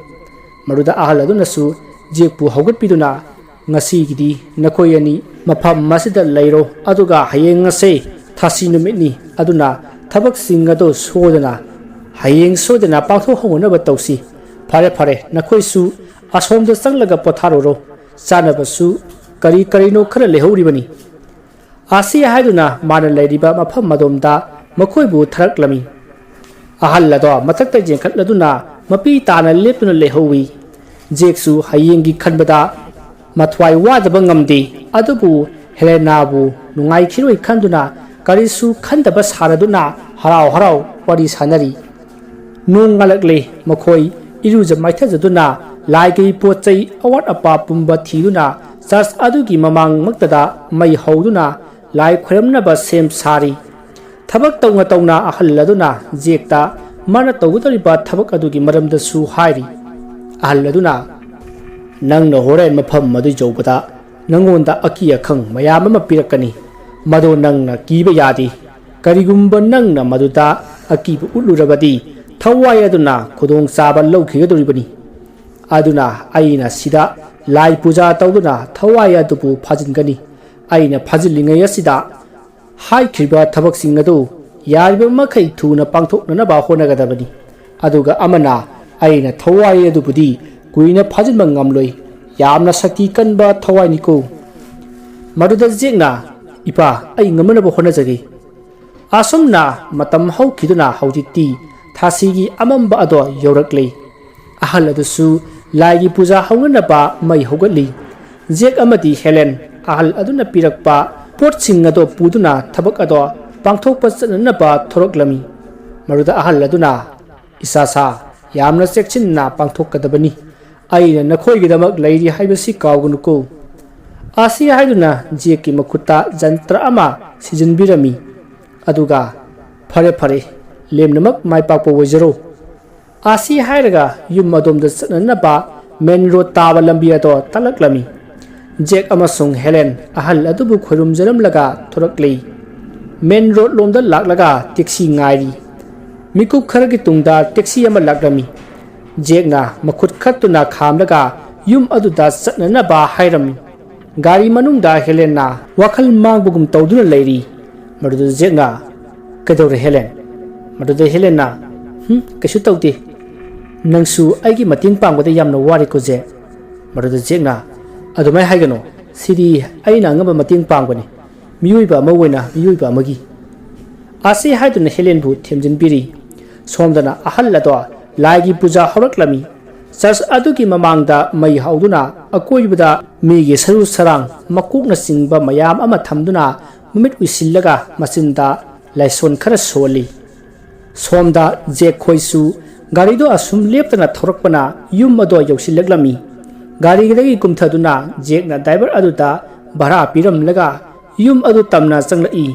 ꯃꯗꯨꯗ ꯑꯍꯜ ꯑꯗꯨꯅꯁꯨ ꯖꯦꯛꯄꯨ ꯍꯧꯒꯠꯄꯤꯗꯨꯅ, "ꯉꯁꯤꯒꯤꯗꯤ ꯅꯈꯣꯏ ꯑꯅꯤ ꯃꯐꯝ ꯑꯁꯤꯗ ꯂꯩꯔꯣ, ꯑꯗꯨꯒ ꯍꯌꯦꯡ ꯑꯁꯦ ꯊꯥꯁꯤ ꯅꯨꯃꯤꯠꯅꯤ, ꯑꯗꯨꯅ ꯊꯕꯛꯁꯤꯡ ꯑꯗꯨ ꯁꯣꯏꯗꯅ, ꯍꯌꯦꯡ ꯁꯣꯏꯗꯅ ꯄꯥꯡꯊꯣꯛꯍꯧꯅꯕ ꯇꯧꯁꯤ꯫ ꯐꯔꯦ, ꯐꯔꯦ, ꯅꯈꯣꯏꯁꯨ ꯑꯁꯣꯝꯗ ꯆꯪꯂꯒ ꯄꯣꯊꯥꯔꯨꯔꯣ, ꯆꯥꯅꯕꯁꯨ ꯀꯔꯤ ꯀꯔꯤꯅꯣ ꯈꯔ ꯂꯩꯍꯧꯔꯤꯕꯅꯤ꯫" ꯑꯁꯤ ꯍꯥꯏꯗꯨꯅ ꯃꯥꯅ ꯂꯩꯔꯤꯕ ꯃꯐꯝ ꯑꯗꯣꯝꯗ ꯃꯈꯣꯏꯕꯨ ꯊꯥꯔꯛꯂꯝꯃꯤ꯫ ꯑꯍꯜ ꯑꯗꯣ ꯃꯊꯛꯇ ꯌꯦꯡꯈꯠꯂꯗꯨꯅ ꯃꯄꯤ ꯇꯥꯅ ꯂꯦꯞꯇꯨꯅ ꯂꯩꯍꯧꯏ꯫ ꯖꯦꯛꯁꯨ ꯍꯌꯦꯡꯒꯤ ꯈꯟꯕꯗ ꯃꯊ꯭ꯋꯥꯏ ꯋꯥꯗꯕ ꯉꯝꯗꯦ, ꯑꯗꯨꯕꯨ ꯍꯦꯂꯦꯅꯥꯕꯨ ꯅꯨꯡꯉꯥꯏꯈꯤꯔꯣꯏ ꯈꯟꯗꯨꯅ ꯀꯔꯤꯁꯨ ꯈꯟꯗꯕ ꯁꯥꯔꯗꯨꯅ ꯍꯔꯥꯎ ꯍꯔꯥꯎ ꯋꯥꯔꯤ ꯁꯥꯅꯔꯤ꯫ ꯅꯣꯡ ꯉꯥꯜꯂꯛꯂꯦ꯫ ꯃꯈꯣꯏ ꯏꯔꯨꯖ ꯃꯥꯏꯊꯖꯗꯨꯅ ꯂꯥꯏꯒꯤ ꯄꯣꯠ ꯆꯩ ꯑꯋꯥꯠ ꯑꯄꯥ ꯄꯨꯝꯕ ꯊꯤꯗꯨꯅ ꯆꯔꯆ ꯑꯗꯨꯒꯤ ꯃꯃꯥꯡꯃꯛꯇꯗ ꯃꯩ ꯍꯧꯗꯨꯅ ꯂꯥꯏ ꯈꯣꯏꯔꯝꯅꯕ ꯁꯦꯝ ꯁꯥꯔꯤ꯫ ꯊꯕꯛ ꯇꯧꯅ ꯇꯧꯅ ꯑꯍꯜ ꯑꯗꯨꯅ ꯖꯦꯛꯇ ꯃꯥꯅ ꯇꯧꯒꯗꯧꯔꯤꯕ ꯊꯕꯛ ꯑꯗꯨꯒꯤ ꯃꯔꯝꯗꯁꯨ ꯍꯥꯏꯔꯤ꯫ ꯑꯍꯜ ꯑꯗꯨꯅ, "ꯅꯪꯅ ꯍꯣꯔꯦꯟ ꯃꯐꯝ ꯑꯗꯨ ꯌꯧꯕꯗ ꯅꯪꯉꯣꯟꯗ ꯑꯀꯤ ꯑꯈꯪ ꯃꯌꯥꯝ ꯑꯃ ꯄꯤꯔꯛꯀꯅꯤ꯫ ꯃꯗꯨ ꯅꯪꯅ ꯀꯤꯕ ꯌꯥꯗꯦ꯫ ꯀꯔꯤꯒꯨꯝꯕ ꯅꯪꯅ ꯃꯗꯨꯗ ꯑꯀꯤꯕ ꯎꯠꯂꯨꯔꯕꯗꯤ, ꯊꯋꯥꯏ ꯑꯗꯨꯅ ꯈꯨꯗꯣꯡꯆꯥꯕ ꯂꯧꯈꯤꯒꯗꯧꯔꯤꯕꯅꯤ꯫ ꯑꯗꯨꯅ ꯑꯩꯅ ꯁꯤꯗ ꯂꯥꯏ ꯄꯨꯖꯥ ꯇꯧꯗꯨꯅ ꯊꯋꯥꯏ ꯑꯗꯨꯕꯨ ꯐꯥꯖꯤꯟꯒꯅꯤ꯫ ꯑꯩꯅ ꯐꯥꯖꯤꯜꯂꯤꯉꯩ ꯑꯁꯤꯗ ꯍꯥꯏꯈ꯭ꯔꯤꯕ ꯊꯕꯛꯁꯤꯡ ꯑꯗꯨ ꯌꯥꯔꯤꯕ ꯃꯈꯩ ꯊꯨꯅ ꯄꯥꯡꯊꯣꯛꯅꯅꯕ ꯍꯣꯠꯅꯒꯗꯕꯅꯤ꯫ ꯑꯗꯨꯒ ꯑꯃꯅ, "ꯑꯩꯅ ꯊꯋꯥꯏ ꯑꯗꯨꯕꯨꯗꯤ ꯀꯨꯏꯅ ꯐꯥꯖꯤꯟꯕ ꯉꯝꯂꯣꯏ, ꯌꯥꯝꯅ ꯁꯛꯇꯤ ꯀꯟꯕ ꯊꯋꯥꯏꯅꯤꯀꯣ"꯫ ꯃꯗꯨꯗ ꯖꯦꯛꯅ, "ꯏꯄꯥ, ꯑꯩ ꯉꯝꯅꯅꯕ ꯍꯣꯠꯅꯖꯒꯦ"꯫ ꯑꯁꯨꯝꯅ ꯃꯇꯝ ꯍꯧꯈꯤꯗꯨꯅ ꯍꯧꯖꯤꯛꯇꯤ ꯊꯥꯁꯤꯒꯤ ꯑꯃꯝꯕ ꯑꯗꯣ ꯌꯧꯔꯛꯂꯦ꯫ ꯑꯍꯜ ꯑꯗꯨꯁꯨ ꯂꯥꯏꯒꯤ ꯄꯨꯖꯥ ꯍꯧꯅꯅꯕ ꯃꯩ ꯍꯧꯒꯠꯂꯤ꯫ ꯖꯦꯛ ꯑꯃꯗꯤ ꯍꯦꯂꯦꯟ ꯑꯍꯜ ꯑꯗꯨꯅ ꯄꯤꯔꯛꯄ ꯄꯣꯠꯁꯤꯡ ꯑꯗꯣ ꯄꯨꯗꯨꯅ ꯊꯕꯛ ꯑꯗꯣ ꯄꯥꯡꯊꯣꯛꯄ ꯆꯠꯅꯅꯕ ꯊꯣꯔꯛꯂꯝꯃꯤ꯫ ꯃꯗꯨꯗ ꯑꯍꯜ ꯑꯗꯨꯅ, "ꯏꯆꯥꯁꯥ, ꯌꯥꯝꯅ ꯆꯦꯛꯁꯤꯟꯅ ꯄꯥꯡꯊꯣꯛꯀꯗꯕꯅꯤ꯫ ꯑꯩꯅ ꯅꯈꯣꯏꯒꯤꯗꯃꯛ ꯂꯩꯔꯤ ꯍꯥꯏꯕꯁꯤ ꯀꯥꯎꯒꯅꯨꯀꯣ"꯫ ꯑꯁꯤ ꯍꯥꯏꯗꯨꯅ ꯖꯦꯛꯀꯤ ꯃꯈꯨꯠꯇ ꯖꯟꯇ꯭ꯔ ꯑꯃ ꯁꯤꯖꯤꯟꯕꯤꯔꯝꯃꯤ꯫ ꯑꯗꯨꯒ, "ꯐꯔꯦ, ꯐꯔꯦ, ꯂꯦꯝꯅꯃꯛ ꯃꯥꯏ ꯄꯥꯛꯄ ꯑꯣꯏꯖꯔꯣ"꯫ ꯑꯁꯤ ꯍꯥꯏꯔꯒ ꯌꯨꯝ ꯑꯗꯣꯝꯗ ꯆꯠꯅꯅꯕ ꯃꯦꯟ ꯔꯣꯗ ꯇꯥꯕ ꯂꯝꯕꯤ ꯑꯗꯣ ꯇꯠꯂꯛꯂꯝꯃꯤ꯫ ꯖꯦꯛ ꯑꯃꯁꯨꯡ ꯍꯦꯂꯦꯟ ꯑꯍꯜ ꯑꯗꯨꯕꯨ ꯈꯣꯏꯔꯨꯝꯖꯔꯝꯂꯒ ꯊꯣꯔꯛꯂꯤ꯫ ꯃꯦꯟ ꯔꯣꯗ ꯂꯣꯝꯗ ꯂꯥꯛꯂꯒ ꯇꯦꯛꯁꯤ ꯉꯥꯏꯔꯤ꯫ ꯃꯤꯀꯨꯞ ꯈꯔꯒꯤ ꯇꯨꯡꯗ ꯇꯦꯛꯁꯤ ꯑꯃ ꯂꯥꯛꯂꯝꯃꯤ꯫ ꯖꯦꯛꯅ ꯃꯈꯨꯠ ꯈꯠꯇꯨꯅ ꯈꯥꯝꯂꯒ ꯌꯨꯝ ꯑꯗꯨꯗ ꯆꯠꯅꯅꯕ ꯍꯥꯏꯔꯝꯃꯤ꯫ ꯒꯥꯔꯤ ꯃꯅꯨꯡꯗ ꯍꯦꯂꯦꯟꯅ ꯋꯥꯈꯜ ꯃꯥꯡꯕꯒꯨꯝ ꯇꯧꯗꯨꯅ ꯂꯩꯔꯤ꯫ ꯃꯗꯨꯗ ꯖꯦꯛꯅ, "ꯀꯩꯗꯧꯔꯦ, ꯍꯦꯂꯦꯟ?" ꯃꯗꯨꯗ ꯍꯦꯂꯦꯟꯅ, "ꯍꯨꯝ, ꯀꯩꯁꯨ ꯇꯧꯗꯦ꯫ ꯅꯪꯁꯨ ꯑꯩꯒꯤ ꯃꯇꯦꯡ ꯄꯥꯡꯕꯗ ꯌꯥꯝꯅ ꯋꯥꯔꯦꯀꯣ, ꯖꯦꯛ?" ꯃꯗꯨꯗ ꯖꯦꯛꯅ, "ꯑꯗꯨꯃꯥꯏꯅ ꯍꯥꯏꯒꯅꯨ꯫ ꯁꯤꯗꯤ ꯑꯩꯅ ꯑꯉꯝꯕ ꯃꯇꯦꯡ ꯄꯥꯡꯕꯅꯤ꯫ ꯃꯤꯑꯣꯏꯕ ꯑꯃ ꯑꯣꯏꯅ ꯃꯤꯑꯣꯏꯕ ꯑꯃꯒꯤ"꯫ ꯑꯁꯤ ꯍꯥꯏꯗꯨꯅ ꯍꯦꯂꯦꯟꯕꯨ ꯊꯦꯝꯖꯤꯟꯕꯤꯔꯤ꯫ ꯁꯣꯝꯗꯅ ꯑꯍꯜ ꯑꯗꯣ ꯂꯥꯏꯒꯤ ꯄꯨꯖꯥ ꯍꯧꯔꯛꯂꯝꯃꯤ꯫ ꯆꯔꯆ ꯑꯗꯨꯒꯤ ꯃꯃꯥꯡꯗ ꯃꯩ ꯍꯧꯗꯨꯅ ꯑꯀꯣꯏꯕꯗ ꯃꯤꯒꯤ ꯁꯔꯨ ꯁꯔꯥꯡ, ꯃꯀꯣꯛꯅꯆꯤꯡꯕ ꯃꯌꯥꯝ ꯑꯃ ꯊꯝꯗꯨꯅ ꯃꯃꯤꯠ ꯎꯏꯁꯤꯜꯂꯒ ꯃꯆꯤꯟꯗ ꯂꯥꯏꯁꯣꯟ ꯈꯔ ꯁꯣꯜꯂꯤ꯫ ꯁꯣꯝꯗ ꯖꯦꯛ ꯈꯣꯏꯁꯨ ꯒꯥꯔꯤꯗꯣ ꯑꯁꯨꯝ ꯂꯦꯞꯇꯅ ꯊꯧꯔꯛꯄꯅ ꯌꯨꯝ ꯑꯗꯣ ꯌꯧꯁꯤꯜꯂꯛꯂꯝꯃꯤ꯫ ꯒꯥꯔꯤꯗꯒꯤ ꯀꯨꯝꯊꯗꯨꯅ ꯖꯦꯛꯅ ꯗ꯭ꯔꯥꯏꯚꯔ ꯑꯗꯨꯗ ꯚꯔꯥ ꯄꯤꯔꯝꯂꯒ ꯌꯨꯝ ꯑꯗꯨ ꯇꯝꯅ ꯆꯪꯂꯛꯏ꯫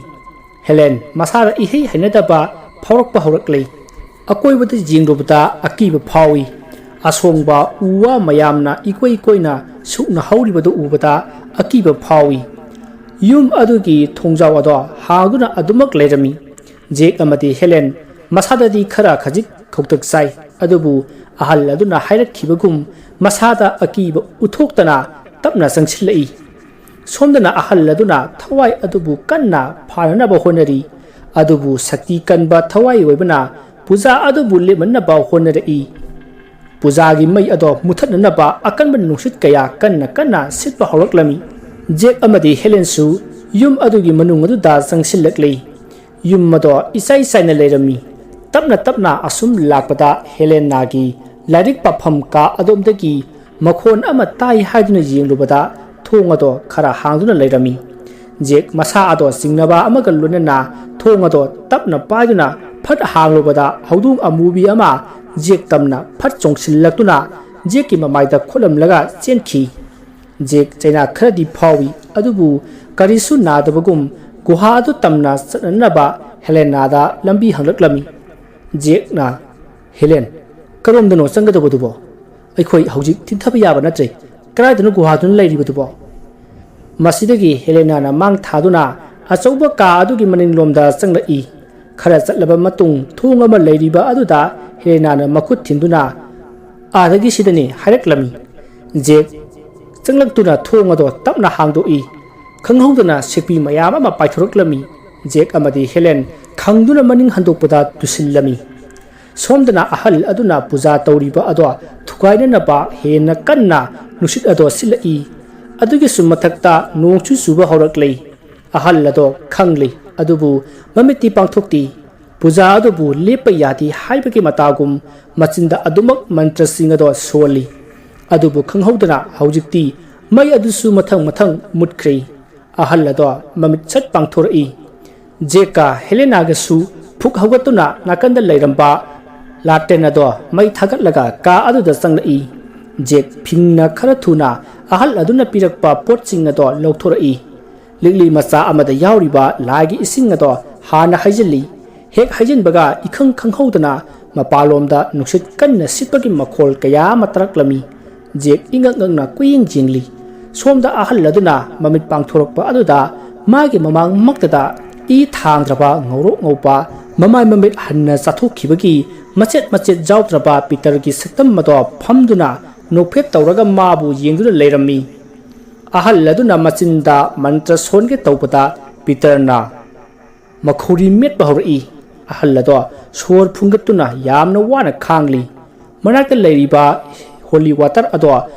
ꯍꯦꯂꯦꯟ ꯃꯁꯥꯗ ꯏꯍꯩ ꯍꯩꯅꯗꯕ ꯐꯥꯎꯔꯛꯄ ꯍꯧꯔꯛꯂꯦ꯫ ꯑꯀꯣꯏꯕꯗ ꯌꯦꯡꯂꯨꯕꯗ ꯑꯀꯤꯕ ꯐꯥꯎꯏ꯫ ꯑꯁꯣꯡꯕ ꯎ ꯋꯥ ꯃꯌꯥꯝꯅ ꯏꯀꯣꯏ ꯀꯣꯏꯅ ꯁꯨꯛꯅ ꯍꯧꯔꯤꯕꯗꯨ ꯎꯕꯗ ꯑꯀꯤꯕ ꯐꯥꯎꯏ꯫ ꯌꯨꯝ ꯑꯗꯨꯒꯤ ꯊꯣꯡꯖꯥꯎ ꯑꯗꯣ ꯍꯥꯡꯗꯨꯅ ꯑꯗꯨꯃꯛ ꯂꯩꯔꯝꯃꯤ꯫ ꯖꯦꯛ ꯑꯃꯗꯤ ꯍꯦꯂꯦꯟ ꯃꯁꯥꯗꯗꯤ ꯈꯔ ꯈꯖꯤꯛ ꯈꯧꯇꯛ ꯆꯥꯏ, ꯑꯗꯨꯕꯨ ꯑꯍꯜ ꯑꯗꯨꯅ ꯍꯥꯏꯔꯛꯈꯤꯕꯒꯨꯝ ꯃꯁꯥꯗ ꯑꯀꯤꯕ ꯎꯠꯊꯣꯛꯇꯅ ꯇꯞꯅ ꯆꯪꯁꯤꯜꯂꯛꯏ꯫ ꯁꯣꯝꯗꯅ ꯑꯍꯜ ꯑꯗꯨꯅ ꯊꯋꯥꯏ ꯑꯗꯨꯕꯨ ꯀꯟꯅ ꯐꯥꯅꯅꯕ ꯍꯣꯠꯅꯔꯤ꯫ ꯑꯗꯨꯕꯨ ꯁꯛꯇꯤ ꯀꯟꯕ ꯊꯋꯥꯏ ꯑꯣꯏꯕꯅ ꯄꯨꯖꯥ ꯑꯗꯨꯕꯨ ꯂꯦꯞꯍꯟꯅꯕ ꯍꯣꯠꯅꯔꯛꯏ꯫ ꯄꯨꯖꯥꯒꯤ ꯃꯩ ꯑꯗꯣ ꯃꯨꯊꯠꯅꯅꯕ ꯑꯀꯟꯕ ꯅꯨꯡꯁꯤꯠ ꯀꯌꯥ ꯀꯟꯅ ꯀꯟꯅ ꯁꯤꯠꯄ ꯍꯧꯔꯛꯂꯝꯃꯤ꯫ ꯖꯦꯛ ꯑꯃꯗꯤ ꯍꯦꯂꯦꯟꯁꯨ ꯌꯨꯝ ꯑꯗꯨꯒꯤ ꯃꯅꯨꯡ ꯑꯗꯨꯗ ꯆꯪꯁꯤꯜꯂꯛꯂꯤ꯫ ꯌꯨꯝ ꯑꯗꯣ ꯏꯆꯥꯏ ꯆꯥꯏꯅ ꯂꯩꯔꯝꯃꯤ꯫ ꯇꯞꯅ ꯇꯞꯅ ꯑꯁꯨꯝ ꯂꯥꯛꯄꯗ ꯍꯦꯂꯦꯅꯥꯒꯤ ꯂꯥꯏꯔꯤꯛ ꯄꯥꯐꯝ ꯀꯥ ꯑꯗꯣꯝꯗꯒꯤ ꯃꯈꯣꯟ ꯑꯃ ꯇꯥꯏ ꯍꯥꯏꯗꯨꯅ ꯌꯦꯡꯂꯨꯕꯗ ꯊꯣꯡ ꯑꯗꯣ ꯈꯔ ꯍꯥꯡꯗꯨꯅ ꯂꯩꯔꯝꯃꯤ꯫ ꯖꯦꯛ ꯃꯁꯥ ꯑꯗꯣ ꯆꯤꯡꯅꯕ ꯑꯃꯒ ꯂꯣꯏꯅꯅ ꯊꯣꯡ ꯑꯗꯣ ꯇꯞꯅ ꯄꯥꯏꯗꯨꯅ ꯐꯠ ꯍꯥꯡꯂꯨꯕꯗ ꯍꯧꯗꯣꯡ ꯑꯃꯨꯕꯤ ꯑꯃ ꯖꯦꯛ ꯇꯝꯅ ꯐꯠ ꯆꯣꯡꯁꯤꯜꯂꯛꯇꯨꯅ ꯖꯦꯛꯀꯤ ꯃꯃꯥꯏꯗ ꯈꯣꯠꯂꯝꯂꯒ ꯆꯦꯟꯈꯤ꯫ ꯖꯦꯛ ꯆꯩꯅꯥ ꯈꯔꯗꯤ ꯐꯥꯎꯏ, ꯑꯗꯨꯕꯨ ꯀꯔꯤꯁꯨ ꯅꯥꯗꯕꯒꯨꯝ ꯒꯨꯍꯥ ꯑꯗꯨ ꯇꯝꯅ ꯆꯠꯅꯅꯕ ꯍꯦꯂꯦꯅꯥꯗ ꯂꯝꯕꯤ ꯍꯪꯂꯛꯂꯝꯃꯤ꯫ ꯖꯦꯛꯅ, "ꯍꯦꯂꯦꯟ, ꯀꯔꯣꯝꯗꯅꯣ ꯆꯪꯒꯗꯕꯗꯨꯕꯣ? ꯑꯩꯈꯣꯏ ꯍꯧꯖꯤꯛ ꯊꯤꯟꯊꯕ ꯌꯥꯕ ꯅꯠꯇ꯭ꯔꯦ꯫ ꯀꯗꯥꯏꯗꯅꯣ ꯒꯨꯍꯥꯗꯨꯅ ꯂꯩꯔꯤꯕꯗꯨꯕꯣ?" ꯃꯁꯤꯗꯒꯤ ꯍꯦꯂꯦꯅꯥꯅ ꯃꯥꯡ ꯊꯥꯗꯨꯅ ꯑꯆꯧꯕ ꯀꯥ ꯑꯗꯨꯒꯤ ꯃꯅꯤꯡꯂꯣꯝꯗ ꯆꯪꯂꯛꯏ꯫ ꯈꯔ ꯆꯠꯂꯕ ꯃꯇꯨꯡ ꯊꯣꯡ ꯑꯃ ꯂꯩꯔꯤꯕ ꯑꯗꯨꯗ ꯍꯦꯂꯦꯅꯥꯅ ꯃꯈꯨꯠ ꯊꯤꯟꯗꯨꯅ ꯑꯥꯗꯒꯤ ꯁꯤꯗꯅꯤ ꯍꯥꯏꯔꯛꯂꯝꯃꯤ꯫ ꯖꯦꯛ ꯆꯪꯂꯛꯇꯨꯅ ꯊꯣꯡ ꯑꯗꯣ ꯇꯞꯅ ꯍꯥꯡꯗꯣꯛꯏ꯫ ꯈꯪꯍꯧꯗꯅ ꯁꯤꯛꯄꯤ ꯃꯌꯥꯝ ꯑꯃ ꯄꯥꯏꯊꯣꯔꯛꯂꯝꯃꯤ꯫ ꯖꯦꯛ ꯑꯃꯗꯤ ꯍꯦꯂꯦꯟ ꯈꯪꯗꯨꯅ ꯃꯅꯤꯡ ꯍꯟꯗꯣꯛꯄꯗ ꯇꯨꯁꯤꯜꯂꯝꯃꯤ꯫ ꯁꯣꯝꯗꯅ ꯑꯍꯜ ꯑꯗꯨꯅ ꯄꯨꯖꯥ ꯇꯧꯔꯤꯕ ꯑꯗꯣ ꯊꯨꯒꯥꯏꯅꯅꯕ ꯍꯦꯟꯅ ꯀꯟꯅ ꯅꯨꯡꯁꯤꯠ ꯑꯗꯣ ꯁꯤꯠꯂꯛꯏ꯫ ꯑꯗꯨꯒꯤꯁꯨ ꯃꯊꯛꯇ ꯅꯣꯡꯁꯨ ꯆꯨꯕ ꯍꯧꯔꯛꯂꯦ꯫ ꯑꯍꯜ ꯑꯗꯣ ꯈꯪꯂꯤ, ꯑꯗꯨꯕꯨ ꯃꯃꯤꯠꯇꯤ ꯄꯥꯡꯊꯣꯛꯇꯦ꯫ ꯄꯨꯖꯥ ꯑꯗꯨꯕꯨ ꯂꯦꯞꯄ ꯌꯥꯗꯦ ꯍꯥꯏꯕꯒꯤ ꯃꯇꯥꯒꯨꯝ ꯃꯆꯤꯟꯗ ꯑꯗꯨꯃꯛ ꯃꯟꯇ꯭ꯔꯁꯤꯡ ꯑꯗꯣ ꯁꯣꯜꯂꯤ꯫ ꯑꯗꯨꯕꯨ ꯈꯪꯍꯧꯗꯅ ꯍꯧꯖꯤꯛꯇꯤ ꯃꯩ ꯑꯗꯨꯁꯨ ꯃꯊꯪ ꯃꯊꯪ ꯃꯨꯠꯈ꯭ꯔꯦ꯫ ꯑꯍꯜ ꯑꯗꯣ ꯃꯃꯤꯠ ꯁꯠ ꯄꯥꯡꯊꯣꯔꯛꯏ꯫ ꯖꯦꯛꯀ ꯍꯦꯂꯦꯅꯥꯒꯁꯨ ꯐꯨꯛ ꯍꯧꯒꯠꯇꯨꯅ ꯅꯥꯀꯟꯗ ꯂꯩꯔꯝꯕ ꯂꯥꯇꯦꯟ ꯑꯗꯣ ꯃꯩ ꯊꯥꯒꯠꯂꯒ ꯀꯥ ꯑꯗꯨꯗ ꯆꯪꯂꯛꯏ꯫ ꯖꯦꯛ ꯐꯤꯡꯅ ꯈꯔ ꯊꯨꯅ ꯑꯍꯜ ꯑꯗꯨꯅ ꯄꯤꯔꯛꯄ ꯄꯣꯠꯁꯤꯡ ꯑꯗꯣ ꯂꯧꯊꯣꯔꯛꯏ꯫ ꯂꯤꯛꯂꯤ ꯃꯆꯥ ꯑꯃꯗ ꯌꯥꯎꯔꯤꯕ ꯂꯥꯏꯒꯤ ꯏꯁꯤꯡ ꯑꯗꯣ ꯍꯥꯟꯅ ꯍꯩꯖꯤꯜꯂꯤ꯫ ꯍꯦꯛ ꯍꯩꯖꯤꯟꯕꯒ ꯏꯈꯪ ꯈꯪꯍꯧꯗꯅ ꯃꯄꯥꯟꯂꯣꯝꯗ ꯅꯨꯡꯁꯤꯠ ꯀꯟꯅ ꯁꯤꯠꯄꯒꯤ ꯃꯈꯣꯜ ꯀꯌꯥ ꯑꯃ ꯇꯥꯔꯛꯂꯝꯃꯤ꯫ ꯖꯦꯛ ꯏꯉꯛ ꯉꯛꯅ ꯀꯨꯌꯦꯡ ꯌꯦꯡꯂꯤ꯫ ꯁꯣꯝꯗ ꯑꯍꯜ ꯑꯗꯨꯅ ꯃꯃꯤꯠ ꯄꯥꯡꯊꯣꯔꯛꯄ ꯑꯗꯨꯗ ꯃꯥꯒꯤ ꯃꯃꯥꯡꯃꯛꯇꯗ ꯏ ꯊꯥꯡꯗ꯭ꯔꯕ ꯉꯧꯔꯣꯛ ꯉꯧꯕ, ꯃꯃꯥꯏ ꯃꯃꯤꯠ ꯍꯟꯅ ꯆꯥꯊꯣꯛꯈꯤꯕꯒꯤ ꯃꯆꯦꯠ ꯃꯆꯦꯠ ꯌꯥꯎꯗ꯭ꯔꯕ ꯄꯤꯇꯔꯒꯤ ꯁꯛꯇꯝ ꯑꯗꯣ ꯐꯝꯗꯨꯅ ꯅꯣꯛꯐꯦꯠ ꯇꯧꯔꯒ ꯃꯥꯕꯨ ꯌꯦꯡꯗꯨꯅ ꯂꯩꯔꯝꯃꯤ꯫ ꯑꯍꯜ ꯑꯗꯨꯅ ꯃꯆꯤꯟꯗ ꯃꯟꯇ꯭ꯔ ꯁꯣꯟꯒꯦ ꯇꯧꯕꯗ ꯄꯤꯇꯔꯅ ꯃꯈꯧꯔꯤ ꯃꯦꯠꯄ ꯍꯧꯔꯛꯏ꯫ ꯑꯍꯜ ꯑꯗꯣ ꯁꯣꯔ ꯐꯨꯟꯒꯠꯇꯨꯅ ꯌꯥꯝꯅ ꯋꯥꯅ ꯈꯥꯡꯂꯤ꯫ ꯃꯅꯥꯛꯇ ꯂꯩꯔꯤꯕ ꯍꯣꯂꯤ ꯋꯥꯇꯔ ꯑꯗꯣ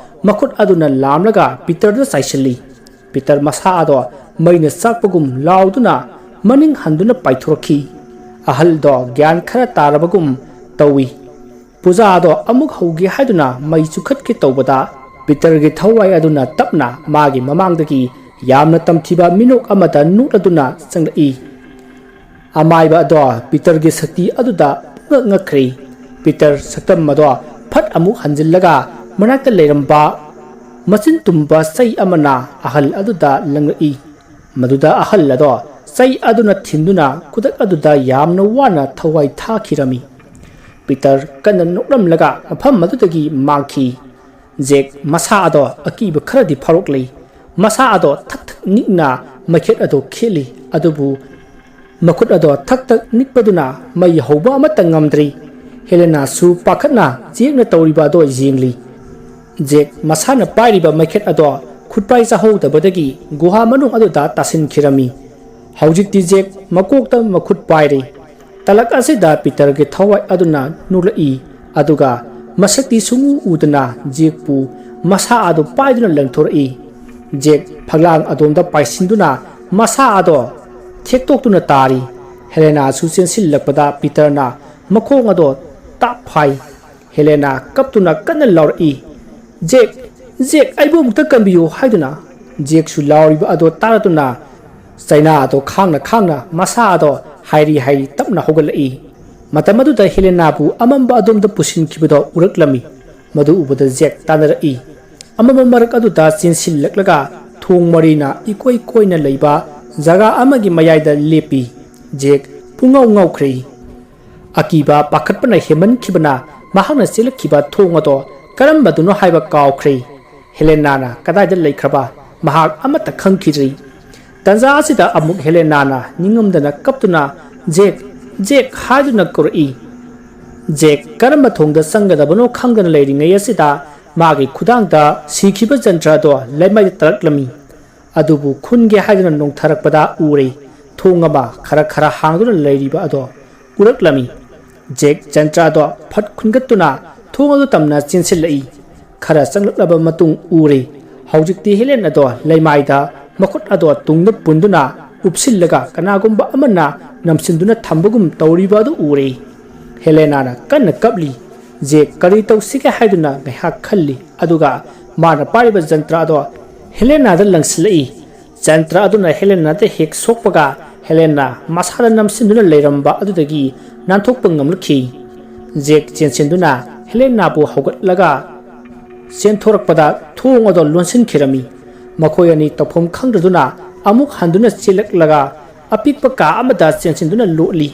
ꯃꯈꯨꯠ ꯑꯗꯨꯅ ꯂꯥꯝꯂꯒ ꯄꯤꯇꯔꯗ ꯆꯥꯏꯁꯤꯜꯂꯤ꯫ ꯄꯤꯇꯔ ꯃꯁꯥ ꯑꯗꯣ ꯃꯩꯅ ꯆꯥꯛꯄꯒꯨꯝ ꯂꯥꯎꯗꯨꯅ ꯃꯅꯤꯡ ꯍꯟꯗꯨꯅ ꯄꯥꯏꯊꯣꯔꯛꯈꯤ꯫ ꯑꯍꯜꯗꯣ ꯒ꯭ꯌꯥꯟ ꯈꯔ ꯇꯥꯔꯕꯒꯨꯝ ꯇꯧꯏ꯫ ꯄꯨꯖꯥ ꯑꯗꯣ ꯑꯃꯨꯛ ꯍꯧꯒꯦ ꯍꯥꯏꯗꯨꯅ ꯃꯩ ꯆꯨꯈꯠꯀꯦ ꯇꯧꯕꯗ ꯄꯤꯇꯔꯒꯤ ꯊꯋꯥꯏ ꯑꯗꯨꯅ ꯇꯞꯅ ꯃꯥꯒꯤ ꯃꯃꯥꯡꯗꯒꯤ ꯌꯥꯝꯅ ꯇꯝꯊꯤꯕ ꯃꯤꯅꯣꯛ ꯑꯃꯗ ꯅꯣꯛꯂꯗꯨꯅ ꯆꯪꯂꯛꯏ꯫ ꯑꯃꯥꯏꯕ ꯑꯗꯣ ꯄꯤꯇꯔꯒꯤ ꯁꯛꯇꯤ ꯑꯗꯨꯗ ꯄꯨꯡꯉꯛ ꯉꯛꯈ꯭ꯔꯦ꯫ ꯄꯤꯇꯔ ꯁꯛꯇꯝ ꯑꯗꯣ ꯐꯠ ꯑꯃꯨꯛ ꯍꯟꯖꯤꯜꯂꯒ ꯃꯅꯥꯛꯇ ꯂꯩꯔꯝꯕ ꯃꯆꯤꯟ ꯇꯨꯝꯕ ꯆꯩ ꯑꯃꯅ ꯑꯍꯜ ꯑꯗꯨꯗ ꯂꯪꯂꯛꯏ꯫ ꯃꯗꯨꯗ ꯑꯍꯜ ꯑꯗꯣ ꯆꯩ ꯑꯗꯨꯅ ꯊꯤꯟꯗꯨꯅ ꯈꯨꯗꯛ ꯑꯗꯨꯗ ꯌꯥꯝꯅ ꯋꯥꯅ ꯊꯋꯥꯏ ꯊꯥꯈꯤꯔꯝꯃꯤ꯫ ꯄꯤꯇꯔ ꯀꯟꯅ ꯅꯣꯛꯂꯝꯂꯒ ꯃꯐꯝ ꯑꯗꯨꯗꯒꯤ ꯃꯥꯡꯈꯤ꯫ ꯖꯦꯛ ꯃꯁꯥ ꯑꯗꯣ ꯑꯀꯤꯕ ꯈꯔꯗꯤ ꯐꯥꯎꯔꯛꯂꯤ꯫ ꯃꯁꯥ ꯑꯗꯣ ꯊꯛ ꯊꯛ ꯅꯤꯛꯅ ꯃꯩꯈꯦꯠ ꯑꯗꯣ ꯈꯦꯠꯂꯤ, ꯑꯗꯨꯕꯨ ꯃꯈꯨꯠ ꯑꯗꯣ ꯊꯛ ꯊꯛ ꯅꯤꯛꯄꯗꯨꯅ ꯃꯩ ꯍꯧꯕ ꯑꯃꯠꯇ ꯉꯝꯗ꯭ꯔꯤ꯫ ꯍꯦꯂꯦꯅꯥꯁꯨ ꯄꯥꯈꯠꯅ ꯖꯦꯛꯅ ꯇꯧꯔꯤꯕ ꯑꯗꯣ ꯌꯦꯡꯂꯤ꯫ ꯖꯦꯛ ꯃꯁꯥꯅ ꯄꯥꯏꯔꯤꯕ ꯃꯩꯈꯦꯠ ꯑꯗꯣ ꯈꯨꯠꯄꯥꯏ ꯆꯥꯍꯧꯗꯕꯗꯒꯤ ꯒꯨꯍꯥ ꯃꯅꯨꯡ ꯑꯗꯨꯗ ꯇꯥꯁꯤꯟꯈꯤꯔꯝꯃꯤ꯫ ꯍꯧꯖꯤꯛꯇꯤ ꯖꯦꯛ ꯃꯀꯣꯛꯇ ꯃꯈꯨꯠ ꯄꯥꯏꯔꯦ꯫ ꯇꯂꯛ ꯑꯁꯤꯗ ꯄꯤꯇꯔꯒꯤ ꯊꯋꯥꯏ ꯑꯗꯨꯅ ꯅꯣꯛꯂꯛꯏ, ꯑꯗꯨꯒ ꯃꯁꯛꯇꯤ ꯁꯨꯡꯎ ꯎꯗꯅ ꯖꯦꯛꯄꯨ ꯃꯁꯥ ꯑꯗꯨ ꯄꯥꯏꯗꯨꯅ ꯂꯪꯊꯣꯔꯛꯏ꯫ ꯖꯦꯛ ꯐꯛꯂꯥꯡ ꯑꯗꯣꯝꯗ ꯄꯥꯏꯁꯤꯟꯗꯨꯅ ꯃꯁꯥ ꯑꯗꯣ ꯊꯦꯛꯇꯣꯛꯇꯨꯅ ꯇꯥꯔꯤ꯫ ꯍꯦꯂꯦꯅꯥꯁꯨ ꯆꯦꯟꯁꯤꯜꯂꯛꯄꯗ ꯄꯤꯇꯔꯅ ꯃꯈꯣꯡ ꯑꯗꯣ ꯇꯥꯞ ꯐꯥꯏ꯫ ꯍꯦꯂꯦꯅꯥ ꯀꯞꯇꯨꯅ ꯀꯟꯅ ꯂꯥꯎꯔꯛꯏ, "ꯖꯦꯛ, ꯖꯦꯛ, ꯑꯩꯕꯨ ꯑꯃꯨꯛꯇ ꯀꯟꯕꯤꯌꯨ" ꯍꯥꯏꯗꯨꯅ꯫ ꯖꯦꯛꯁꯨ ꯂꯥꯎꯔꯤꯕ ꯑꯗꯣ ꯇꯥꯔꯗꯨꯅ ꯆꯩꯅꯥ ꯑꯗꯣ ꯈꯥꯡꯅ ꯈꯥꯡꯅ ꯃꯁꯥ ꯑꯗꯣ ꯍꯥꯏꯔꯤ ꯍꯥꯏꯔꯤ ꯇꯞꯅ ꯍꯧꯒꯠꯂꯛꯏ꯫ ꯃꯇꯝ ꯑꯗꯨꯗ ꯍꯦꯂꯦꯅꯥꯕꯨ ꯑꯃꯝꯕ ꯑꯗꯣꯝꯗ ꯄꯨꯁꯤꯟꯈꯤꯕꯗꯣ ꯎꯔꯛꯂꯝꯃꯤ꯫ ꯃꯗꯨ ꯎꯕꯗ ꯖꯦꯛ ꯇꯥꯟꯅꯔꯛꯏ꯫ ꯑꯃꯝꯕ ꯃꯔꯛ ꯑꯗꯨꯗ ꯆꯦꯟꯁꯤꯜꯂꯛꯂꯒ ꯊꯣꯡ ꯃꯔꯤꯅ ꯏꯀꯣꯏ ꯀꯣꯏꯅ ꯂꯩꯕ ꯖꯒꯥ ꯑꯃꯒꯤ ꯃꯌꯥꯏꯗ ꯂꯦꯞꯄꯤ꯫ ꯖꯦꯛ ꯄꯨꯡꯉꯥꯎ ꯉꯥꯎꯈ꯭ꯔꯦ꯫ ꯑꯀꯤꯕ ꯄꯥꯈꯠꯄꯅ ꯍꯦꯟꯃꯟꯈꯤꯕꯅ ꯃꯍꯥꯛꯅ ꯆꯦꯜꯂꯛꯈꯤꯕ ꯊꯣꯡ ꯑꯗꯣ ꯀꯔꯝꯕꯗꯅꯣ ꯍꯥꯏꯕ ꯀꯥꯎꯈ꯭ꯔꯦ꯫ ꯍꯦꯂꯦꯅꯥꯅ ꯀꯗꯥꯏꯗ ꯂꯩꯈ꯭ꯔꯕ ꯃꯍꯥꯛ ꯑꯃꯠꯇ ꯈꯪꯈꯤꯗ꯭ꯔꯤ꯫ ꯇꯟꯖꯥ ꯑꯁꯤꯗ ꯑꯃꯨꯛ ꯍꯦꯂꯦꯅꯥꯅ ꯅꯤꯡꯉꯝꯗꯅ ꯀꯞꯇꯨꯅ, "ꯖꯦꯛ, ꯖꯦꯛ" ꯍꯥꯏꯗꯨꯅ ꯀꯧꯔꯛꯏ꯫ ꯖꯦꯛ ꯀꯔꯝꯕ ꯊꯣꯡꯗ ꯆꯪꯒꯗꯕꯅꯣ ꯈꯪꯗꯅ ꯂꯩꯔꯤꯉꯩ ꯑꯁꯤꯗ ꯃꯥꯒꯤ ꯈꯨꯗꯥꯡꯗ ꯁꯤꯈꯤꯕ ꯖꯟꯇ꯭ꯔ ꯑꯗꯣ ꯂꯩꯃꯥꯏꯗ ꯇꯥꯔꯛꯂꯝꯃꯤ꯫ ꯑꯗꯨꯕꯨ ꯈꯨꯟꯒꯦ ꯍꯥꯏꯗꯨꯅ ꯅꯣꯡꯊꯔꯛꯄꯗ ꯎꯔꯦ꯫ ꯊꯣꯡ ꯑꯃ ꯈꯔ ꯈꯔ ꯍꯥꯡꯗꯨꯅ ꯂꯩꯔꯤꯕ ꯑꯗꯣ ꯎꯔꯛꯂꯝꯃꯤ꯫ ꯖꯦꯛ ꯖꯟꯇ꯭ꯔ ꯑꯗꯣ ꯐꯠ ꯈꯨꯟꯒꯠꯇꯨꯅ ꯊꯣꯡ ꯑꯗꯨ ꯇꯝꯅ ꯆꯦꯟꯁꯤꯜꯂꯛꯏ꯫ ꯈꯔ ꯆꯪꯂꯛꯂꯕ ꯃꯇꯨꯡ ꯎꯔꯦ꯫ ꯍꯧꯖꯤꯛꯇꯤ ꯍꯦꯂꯦꯟ ꯑꯗꯣ ꯂꯩꯃꯥꯏꯗ ꯃꯈꯨꯠ ꯑꯗꯣ ꯇꯨꯡꯗ ꯄꯨꯟꯗꯨꯅ ꯎꯞꯁꯤꯜꯂꯒ ꯀꯅꯥꯒꯨꯝꯕ ꯑꯃꯅ ꯅꯝꯁꯤꯟꯗꯨꯅ ꯊꯝꯕꯒꯨꯝ ꯇꯧꯔꯤꯕ ꯑꯗꯨ ꯎꯔꯦ꯫ ꯍꯦꯂꯦꯅꯥꯅ ꯀꯟꯅ ꯀꯞꯂꯤ꯫ ꯖꯦꯛ ꯀꯔꯤ ꯇꯧꯁꯤꯒꯦ ꯍꯥꯏꯗꯨꯅ ꯉꯥꯏꯍꯥꯛ ꯈꯜꯂꯤ꯫ ꯑꯗꯨꯒ ꯃꯥꯅ ꯄꯥꯏꯔꯤꯕ ꯖꯟꯇ꯭ꯔ ꯑꯗꯣ ꯍꯦꯂꯦꯅꯥꯗ ꯂꯪꯁꯤꯜꯂꯛꯏ꯫ ꯖꯟꯇ꯭ꯔ ꯑꯗꯨꯅ ꯍꯦꯂꯦꯅꯥꯗ ꯍꯦꯛ ꯁꯣꯛꯄꯒ ꯍꯦꯂꯦꯅꯥ ꯃꯁꯥꯗ ꯅꯝꯁꯤꯟꯗꯨꯅ ꯂꯩꯔꯝꯕ ꯑꯗꯨꯗꯒꯤ ꯅꯥꯟꯊꯣꯛꯄ ꯉꯝꯂꯛꯈꯤ꯫ ꯖꯦꯛ ꯆꯦꯟꯁꯤꯟꯗꯨꯅ ꯍꯦꯂꯦꯅꯥꯕꯨ ꯍꯧꯒꯠꯂꯒ ꯆꯦꯟꯊꯣꯔꯛꯄꯗ ꯊꯣꯡ ꯑꯗꯨ ꯂꯣꯟꯁꯤꯟꯈꯤꯔꯝꯃꯤ꯫ ꯃꯈꯣꯏ ꯑꯅꯤ ꯇꯧꯐꯝ ꯈꯪꯗꯗꯨꯅ ꯑꯃꯨꯛ ꯍꯟꯗꯨꯅ ꯆꯦꯜꯂꯛꯂꯒ ꯑꯄꯤꯛꯄ ꯀꯥ ꯑꯃꯗ ꯆꯦꯟꯁꯤꯟꯗꯨꯅ ꯂꯣꯠꯂꯤ꯫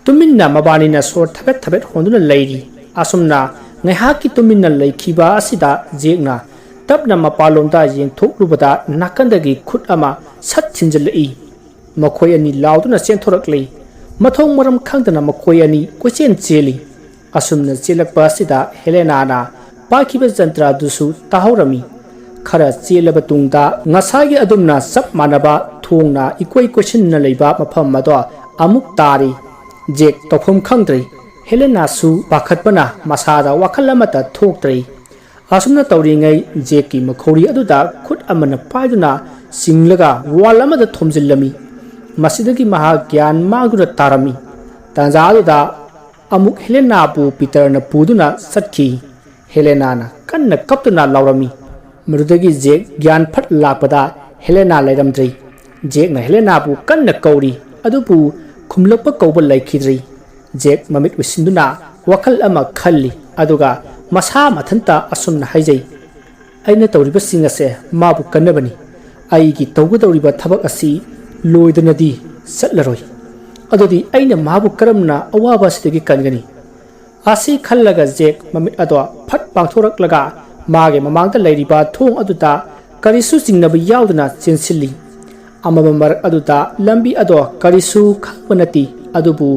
ꯇꯨꯃꯤꯟꯅ ꯃꯕꯥꯅꯤꯅ ꯁꯣꯔ ꯊꯕꯦꯠ ꯊꯕꯦꯠ ꯍꯣꯟꯗꯨꯅ ꯂꯩꯔꯤ꯫ ꯑꯁꯨꯝꯅ ꯉꯥꯏꯍꯥꯛꯀꯤ ꯇꯨꯃꯤꯟꯅ ꯂꯩꯈꯤꯕ ꯑꯁꯤꯗ ꯖꯦꯛꯅ ꯇꯞꯅ ꯃꯄꯥꯟꯂꯣꯝꯗ ꯌꯦꯡꯊꯣꯛꯂꯨꯕꯗ ꯅꯥꯀꯟꯗꯒꯤ ꯈꯨꯠ ꯑꯃ ꯁꯠ ꯊꯤꯟꯖꯤꯜꯂꯛꯏ꯫ ꯃꯈꯣꯏ ꯑꯅꯤ ꯂꯥꯎꯗꯨꯅ ꯆꯦꯟꯊꯣꯔꯛꯂꯤ꯫ ꯃꯊꯣꯡ ꯃꯔꯝ ꯈꯪꯗꯅ ꯃꯈꯣꯏ ꯑꯅꯤ ꯀꯣꯏꯆꯦꯟ ꯆꯦꯜꯂꯤ꯫ ꯑꯁꯨꯝꯅ ꯆꯦꯜꯂꯛꯄ ꯑꯁꯤꯗ ꯍꯦꯂꯦꯅꯥꯅ ꯄꯥꯏꯈꯤꯕ ꯖꯟꯇ꯭ꯔ ꯑꯗꯨꯁꯨ ꯇꯥꯍꯧꯔꯝꯃꯤ꯫ ꯈꯔ ꯆꯦꯜꯂꯕ ꯇꯨꯡꯗ ꯉꯁꯥꯏꯒꯤ ꯑꯗꯨꯝꯅ ꯆꯞ ꯃꯥꯟꯅꯕ ꯊꯣꯡꯅ ꯏꯀꯣꯏ ꯀꯣꯏꯁꯤꯟꯅ ꯂꯩꯕ ꯃꯐꯝ ꯑꯗꯣ ꯑꯃꯨꯛ ꯇꯥꯔꯤ꯫ ꯖꯦꯛ ꯇꯧꯐꯝ ꯈꯪꯗ꯭ꯔꯦ꯫ ꯍꯦꯂꯦꯅꯥꯁꯨ ꯄꯥꯈꯠꯄꯅ ꯃꯁꯥꯗ ꯋꯥꯈꯜ ꯑꯃꯠꯇ ꯊꯣꯛꯇ꯭ꯔꯦ꯫ ꯑꯁꯨꯝꯅ ꯇꯧꯔꯤꯉꯩ ꯖꯦꯛꯀꯤ ꯃꯈꯧꯔꯤ ꯑꯗꯨꯗ ꯈꯨꯠ ꯑꯃꯅ ꯄꯥꯏꯗꯨꯅ ꯆꯤꯡꯂꯒ ꯋꯥꯜ ꯑꯃꯗ ꯊꯣꯝꯖꯤꯜꯂꯝꯃꯤ꯫ ꯃꯁꯤꯗꯒꯤ ꯃꯍꯥꯛ ꯒ꯭ꯌꯥꯟ ꯃꯥꯡꯗꯨꯅ ꯇꯥꯔꯝꯃꯤ꯫ ꯇꯥꯟꯖꯥ ꯑꯗꯨꯗ ꯑꯃꯨꯛ ꯍꯦꯂꯦꯅꯥꯕꯨ ꯄꯤꯇꯔꯅ ꯄꯨꯗꯨꯅ ꯆꯠꯈꯤ꯫ ꯍꯦꯂꯦꯅꯥꯅ ꯀꯟꯅ ꯀꯞꯇꯨꯅ ꯂꯥꯎꯔꯝꯃꯤ꯫ ꯃꯗꯨꯗꯒꯤ ꯖꯦꯛ ꯒ꯭ꯌꯥꯟ ꯐꯠ ꯂꯥꯛꯄꯗ ꯍꯦꯂꯦꯅꯥ ꯂꯩꯔꯝꯗ꯭ꯔꯤ꯫ ꯖꯦꯛꯅ ꯍꯦꯂꯦꯅꯥꯕꯨ ꯀꯟꯅ ꯀꯧꯔꯤ, ꯑꯗꯨꯕꯨ ꯈꯨꯝꯂꯛꯄ ꯀꯧꯕ ꯂꯩꯈꯤꯗ꯭ꯔꯤ꯫ ꯖꯦꯛ ꯃꯃꯤꯠ ꯎꯏꯁꯤꯟꯗꯨꯅ ꯋꯥꯈꯜ ꯑꯃ ꯈꯜꯂꯤ, ꯑꯗꯨꯒ ꯃꯁꯥ ꯃꯊꯟꯇ ꯑꯁꯨꯝꯅ ꯍꯥꯏꯖꯩ, "ꯑꯩꯅ ꯇꯧꯔꯤꯕꯁꯤꯡ ꯑꯁꯦ ꯃꯥꯕꯨ ꯀꯟꯅꯕꯅꯤ꯫ ꯑꯩꯒꯤ ꯇꯧꯒꯗꯧꯔꯤꯕ ꯊꯕꯛ ꯑꯁꯤ ꯂꯣꯏꯗꯅꯗꯤ ꯆꯠꯂꯔꯣꯏ꯫ ꯑꯗꯨꯗꯤ ꯑꯩꯅ ꯃꯥꯕꯨ ꯀꯔꯝꯅ ꯑꯋꯥꯕ ꯑꯁꯤꯗꯒꯤ ꯀꯟꯒꯅꯤ?" ꯑꯁꯤ ꯈꯜꯂꯒ ꯖꯦꯛ ꯃꯃꯤꯠ ꯑꯗꯣ ꯐꯠ ꯄꯥꯡꯊꯣꯔꯛꯂꯒ ꯃꯥꯒꯤ ꯃꯃꯥꯡꯗ ꯂꯩꯔꯤꯕ ꯊꯣꯡ ꯑꯗꯨꯗ ꯀꯔꯤꯁꯨ ꯆꯤꯡꯅꯕ ꯌꯥꯎꯗꯅ ꯆꯦꯟꯁꯤꯜꯂꯤ꯫ ꯑꯃꯝꯕ ꯃꯔꯛ ꯑꯗꯨꯗ ꯂꯝꯕꯤ ꯑꯗꯣ ꯀꯔꯤꯁꯨ ꯈꯪꯕ ꯅꯠꯇꯦ, ꯑꯗꯨꯕꯨ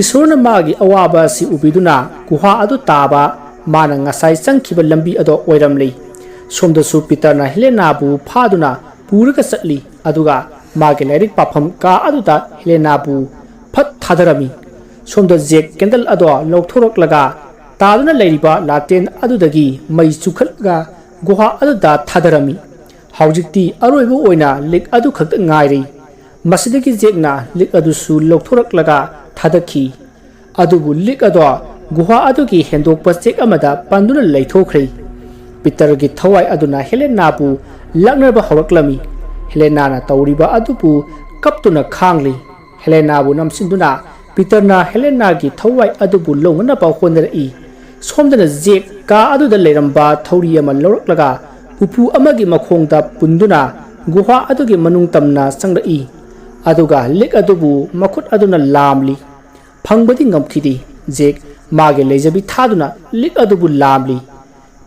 ꯏꯁꯣꯔꯅ ꯃꯥꯒꯤ ꯑꯋꯥꯕ ꯑꯁꯤ ꯎꯕꯤꯗꯨꯅ ꯒꯨꯍꯥ ꯑꯗꯨ ꯇꯥꯕ ꯃꯥꯅ ꯉꯁꯥꯏ ꯆꯪꯈꯤꯕ ꯂꯝꯕꯤ ꯑꯗꯣ ꯑꯣꯏꯔꯝꯂꯤ꯫ ꯁꯣꯝꯗꯁꯨ ꯄꯤꯇꯔꯅ ꯍꯦꯂꯦꯅꯥꯕꯨ ꯐꯥꯗꯨꯅ ꯄꯨꯔꯒ ꯆꯠꯂꯤ, ꯑꯗꯨꯒ ꯃꯥꯒꯤ ꯂꯥꯏꯔꯤꯛ ꯄꯥꯐꯝ ꯀꯥ ꯑꯗꯨꯗ ꯍꯦꯂꯦꯅꯥꯕꯨ ꯐꯠ ꯊꯥꯗꯔꯝꯃꯤ꯫ ꯁꯣꯝꯗ ꯖꯦꯛ ꯀꯦꯟꯗꯜ ꯑꯗꯣ ꯂꯧꯊꯣꯔꯛꯂꯒ ꯇꯥꯗꯨꯅ ꯂꯩꯔꯤꯕ ꯂꯥꯇꯦꯟ ꯑꯗꯨꯗꯒꯤ ꯃꯩ ꯆꯨꯈꯠꯂꯒ ꯒꯨꯍꯥ ꯑꯗꯨꯗ ꯊꯥꯗꯔꯝꯃꯤ꯫ ꯍꯧꯖꯤꯛꯇꯤ ꯑꯔꯣꯏꯕ ꯑꯣꯏꯅ ꯂꯤꯛ ꯑꯗꯨ ꯈꯛꯇ ꯉꯥꯏꯔꯤ꯫ ꯃꯁꯤꯗꯒꯤ ꯖꯦꯛꯅ ꯂꯤꯛ ꯑꯗꯨꯁꯨ ꯂꯧꯊꯣꯔꯛꯂꯒ ꯊꯥꯗꯈꯤ꯫ ꯑꯗꯨꯕꯨ ꯂꯤꯛ ꯑꯗꯣ ꯒꯨꯍꯥ ꯑꯗꯨꯒꯤ ꯍꯦꯟꯗꯣꯛꯄ ꯆꯦꯛ ꯑꯃꯗ ꯄꯟꯗꯨꯅ ꯂꯩꯊꯣꯛꯈ꯭ꯔꯦ꯫ ꯄꯤꯇꯔꯒꯤ ꯊꯋꯥꯏ ꯑꯗꯨꯅ ꯍꯦꯂꯦꯅꯥꯕꯨ ꯂꯛꯅꯕ ꯍꯧꯔꯛꯂꯝꯃꯤ꯫ ꯍꯦꯂꯦꯅꯥꯅ ꯇꯧꯔꯤꯕ ꯑꯗꯨꯕꯨ ꯀꯞꯇꯨꯅ ꯈꯥꯡꯂꯤ꯫ ꯍꯦꯂꯦꯅꯥꯕꯨ ꯅꯝꯁꯤꯟꯗꯨꯅ ꯄꯤꯇꯔꯅ ꯍꯦꯂꯦꯅꯥꯒꯤ ꯊꯋꯥꯏ ꯑꯗꯨꯕꯨ ꯂꯧꯅꯅꯕ ꯍꯣꯠꯅꯔꯛꯏ꯫ ꯁꯣꯝꯗꯅ ꯖꯦꯛ ꯀꯥ ꯑꯗꯨꯗ ꯂꯩꯔꯝꯕ ꯊꯧꯔꯤ ꯑꯃ ꯂꯧꯔꯛꯂꯒ ꯎꯄꯨ ꯑꯃꯒꯤ ꯃꯈꯣꯡꯗ ꯄꯨꯟꯗꯨꯅ ꯒꯨꯍꯥ ꯑꯗꯨꯒꯤ ꯃꯅꯨꯡ ꯇꯝꯅ ꯆꯪꯂꯛꯏ꯫ ꯑꯗꯨꯒ ꯂꯤꯛ ꯑꯗꯨꯕꯨ ꯃꯈꯨꯠ ꯑꯗꯨꯅ ꯂꯥꯝꯂꯤ꯫ ꯐꯪꯕꯗꯤ ꯉꯝꯈꯤꯗꯦ꯫ ꯖꯦꯛ ꯃꯥꯒꯤ ꯂꯩꯖꯕꯤ ꯊꯥꯗꯨꯅ ꯂꯤꯛ ꯑꯗꯨꯕꯨ ꯂꯥꯝꯂꯤ꯫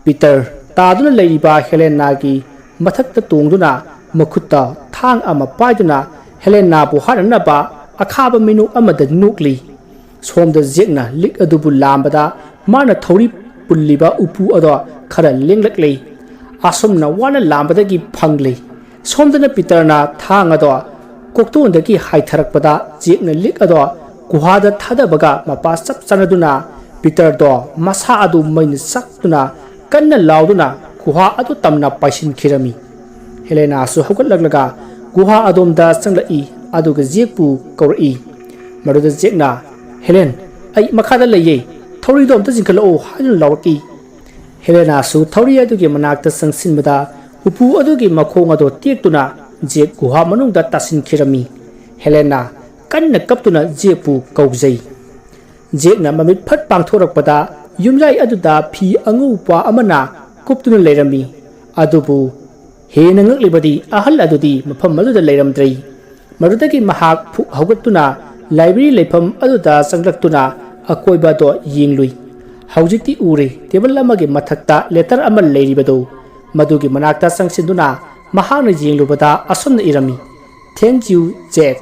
ꯄꯤꯇꯔ ꯇꯥꯗꯨꯅ ꯂꯩꯔꯤꯕ ꯍꯦꯂꯦꯅꯥꯒꯤ ꯃꯊꯛꯇ ꯇꯣꯡꯗꯨꯅ ꯃꯈꯨꯠꯇ ꯊꯥꯡ ꯑꯃ ꯄꯥꯏꯗꯨꯅ ꯍꯦꯂꯦꯅꯥꯕꯨ ꯍꯥꯠꯅꯅꯕ ꯑꯈꯥꯕ ꯃꯤꯅꯨ ꯑꯃꯗ ꯅꯣꯛꯂꯤ꯫ ꯁꯣꯝꯗ ꯖꯦꯛꯅ ꯂꯤꯛ ꯑꯗꯨꯕꯨ ꯂꯥꯝꯕꯗ ꯃꯥꯅ ꯊꯧꯔꯤ ꯄꯨꯜꯂꯤꯕ ꯎꯄꯨ ꯑꯗꯣ ꯈꯔ ꯂꯦꯡꯂꯛꯂꯤ꯫ ꯑꯁꯨꯝꯅ ꯋꯥꯅ ꯂꯥꯝꯕꯗꯒꯤ ꯐꯪꯂꯤ꯫ ꯁꯣꯝꯗꯅ ꯄꯤꯇꯔꯅ ꯊꯥꯡ ꯑꯗꯣ ꯀꯣꯛꯇꯣꯟꯗꯒꯤ ꯍꯥꯏꯊꯔꯛꯄꯗ ꯖꯦꯛꯅ ꯂꯤꯛ ꯑꯗꯣ ꯒꯨꯍꯥꯗ ꯊꯥꯗꯕꯒ ꯃꯄꯥ ꯆꯞ ꯆꯥꯟꯅꯗꯨꯅ ꯄꯤꯇꯔꯗꯣ ꯃꯁꯥ ꯑꯗꯨ ꯃꯩꯅ ꯆꯥꯛꯇꯨꯅ ꯀꯟꯅ ꯂꯥꯎꯗꯨꯅ ꯒꯨꯍꯥ ꯑꯗꯨ ꯇꯝꯅ ꯄꯥꯏꯁꯤꯟꯈꯤꯔꯝꯃꯤ꯫ ꯍꯦꯂꯦꯅꯥꯁꯨ ꯍꯧꯒꯠꯂꯛꯂꯒ ꯒꯨꯍꯥ ꯑꯗꯣꯝꯗ ꯆꯪꯂꯛꯏ, ꯑꯗꯨꯒ ꯖꯦꯛꯄꯨ ꯀꯧꯔꯛꯏ꯫ ꯃꯗꯨꯗ ꯖꯦꯛꯅ, "ꯍꯦꯂꯦꯟ, ꯑꯩ ꯃꯈꯥꯗ ꯂꯩꯌꯦ, ꯊꯧꯔꯤꯗꯣ ꯑꯝꯇ ꯆꯤꯡꯈꯠꯂꯛꯑꯣ" ꯍꯥꯏꯗꯨꯅ ꯂꯥꯎꯔꯛꯏ꯫ ꯍꯦꯂꯦꯅꯥꯁꯨ ꯊꯧꯔꯤ ꯑꯗꯨꯒꯤ ꯃꯅꯥꯛꯇ ꯆꯪꯁꯤꯟꯕꯗ ꯎꯄꯨ ꯑꯗꯨꯒꯤ ꯃꯈꯣꯡ ꯑꯗꯨ ꯇꯦꯛꯇꯨꯅ ꯖꯦꯛ ꯒꯨꯍꯥ ꯃꯅꯨꯡꯗ ꯇꯥꯁꯤꯟꯈꯤꯔꯝꯃꯤ꯫ ꯍꯦꯂꯦꯅꯥ ꯀꯟꯅ ꯀꯞꯇꯨꯅ ꯖꯦꯛꯄꯨ ꯀꯧꯖꯩ꯫ ꯖꯦꯛꯅ ꯃꯃꯤꯠ ꯐꯠ ꯄꯥꯡꯊꯣꯔꯛꯄꯗ ꯌꯨꯝꯌꯥꯏ ꯑꯗꯨꯗ ꯐꯤ ꯑꯉꯧꯕ ꯑꯃꯅ ꯀꯨꯞꯇꯨꯅ ꯂꯩꯔꯝꯃꯤ꯫ ꯑꯗꯨꯕꯨ ꯍꯦꯟꯅ ꯉꯛꯂꯤꯕꯗꯤ ꯑꯍꯜ ꯑꯗꯨꯗꯤ ꯃꯐꯝ ꯑꯗꯨꯗ ꯂꯩꯔꯝꯗ꯭ꯔꯦ꯫ ꯃꯗꯨꯗꯒꯤ ꯃꯍꯥꯛ ꯐꯨꯛ ꯍꯧꯒꯠꯇꯨꯅ ꯂꯥꯏꯕ꯭ꯔꯦꯔꯤ ꯂꯩꯐꯝ ꯑꯗꯨꯗ ꯆꯪꯂꯛꯇꯨꯅ ꯑꯀꯣꯏꯕ ꯑꯗꯣ ꯌꯦꯡꯂꯨꯏ꯫ ꯍꯧꯖꯤꯛꯇꯤ ꯎꯔꯦ, ꯇꯦꯕꯜ ꯑꯃꯒꯤ ꯃꯊꯛꯇ ꯂꯦꯇꯔ ꯑꯃ ꯂꯩꯔꯤꯕꯗꯨ꯫ ꯃꯗꯨꯒꯤ ꯃꯅꯥꯛꯇ ꯆꯪꯁꯤꯟꯗꯨꯅ ꯃꯍꯥꯛꯅ ꯌꯦꯡꯂꯨꯕꯗ ꯑꯁꯨꯝꯅ ꯏꯔꯝꯃꯤ, "Thank you, Jack"꯫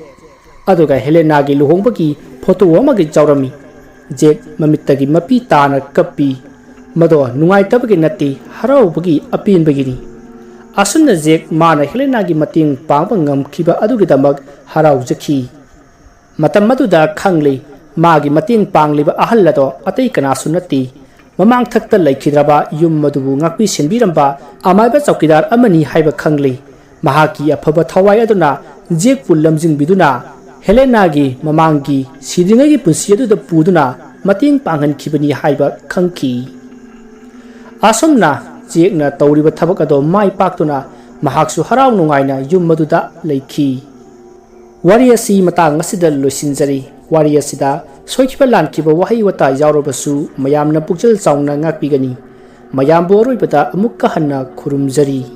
ꯑꯗꯨꯒ ꯍꯦꯂꯦꯅꯥꯒꯤ ꯂꯨꯍꯣꯡꯕꯒꯤ ꯐꯣꯇꯣ ꯑꯃꯒ ꯌꯥꯎꯔꯝꯃꯤ꯫ ꯖꯦꯛ ꯃꯃꯤꯠꯇꯒꯤ ꯃꯄꯤ ꯇꯥꯅ ꯀꯞꯄꯤ꯫ ꯃꯗꯣ ꯅꯨꯡꯉꯥꯏꯇꯕꯒꯤ ꯅꯠꯇꯦ, ꯍꯔꯥꯎꯕꯒꯤ ꯑꯄꯦꯟꯕꯒꯤꯅꯤ꯫ ꯑꯁꯨꯝꯅ ꯖꯦꯛ ꯃꯥꯅ ꯍꯦꯂꯦꯅꯥꯒꯤ ꯃꯇꯦꯡ ꯄꯥꯡꯕ ꯉꯝꯈꯤꯕ ꯑꯗꯨꯒꯤꯗꯃꯛ ꯍꯔꯥꯎꯖꯈꯤ꯫ ꯃꯇꯝ ꯑꯗꯨꯗ ꯈꯪꯂꯤ, ꯃꯥꯒꯤ ꯃꯇꯦꯡ ꯄꯥꯡꯂꯤꯕ ꯑꯍꯜ ꯑꯗꯣ ꯑꯇꯩ ꯀꯅꯥꯁꯨ ꯅꯠꯇꯦ, ꯃꯃꯥꯡꯊꯛꯇ ꯂꯩꯈꯤꯗ꯭ꯔꯕ ꯌꯨꯝ ꯑꯗꯨꯕꯨ ꯉꯥꯛꯄꯤ ꯁꯦꯟꯕꯤꯔꯝꯕ ꯑꯃꯥꯏꯕ ꯆꯧꯀꯤꯗꯥꯔ ꯑꯃꯅꯤ ꯍꯥꯏꯕ ꯈꯪꯂꯤ꯫ ꯃꯍꯥꯛꯀꯤ ꯑꯐꯕ ꯊꯋꯥꯏ ꯑꯗꯨꯅ ꯖꯦꯛꯄꯨ ꯂꯝꯖꯤꯡꯕꯤꯗꯨꯅ ꯍꯦꯂꯦꯅꯥꯒꯤ ꯃꯃꯥꯡꯒꯤ ꯁꯤꯗ꯭ꯔꯤꯉꯩꯒꯤ ꯄꯨꯟꯁꯤ ꯑꯗꯨꯗ ꯄꯨꯗꯨꯅ ꯃꯇꯦꯡ ꯄꯥꯡꯍꯟꯈꯤꯕꯅꯤ ꯍꯥꯏꯕ ꯈꯪꯈꯤ꯫ ꯑꯁꯨꯝꯅ ꯖꯦꯛꯅ ꯇꯧꯔꯤꯕ ꯊꯕꯛ ꯑꯗꯣ ꯃꯥꯏ ꯄꯥꯛꯇꯨꯅ ꯃꯍꯥꯛꯁꯨ ꯍꯔꯥꯎ ꯅꯨꯡꯉꯥꯏꯅ ꯌꯨꯝ ꯑꯗꯨꯗ ꯂꯩꯈꯤ꯫ ꯋꯥꯔꯤ ꯑꯁꯤ ꯃꯇꯥꯡ ꯑꯁꯤꯗ ꯂꯣꯏꯁꯤꯟꯖꯔꯤ꯫ ꯋꯥꯔꯤ ꯑꯁꯤꯗ ꯁꯣꯏꯈꯤꯕ ꯂꯥꯟꯈꯤꯕ ꯋꯥꯍꯩ ꯋꯥꯇꯥ ꯌꯥꯎꯔꯕꯁꯨ ꯃꯌꯥꯝꯅ ꯄꯨꯛꯆꯦꯜ ꯆꯥꯎꯅ ꯉꯥꯛꯄꯤꯒꯅꯤ꯫ ꯃꯌꯥꯝꯕꯨ ꯑꯔꯣꯏꯕꯗ ꯑꯃꯨꯛꯀ ꯍꯟꯅ ꯈꯨꯔꯨꯝꯖꯔꯤ꯫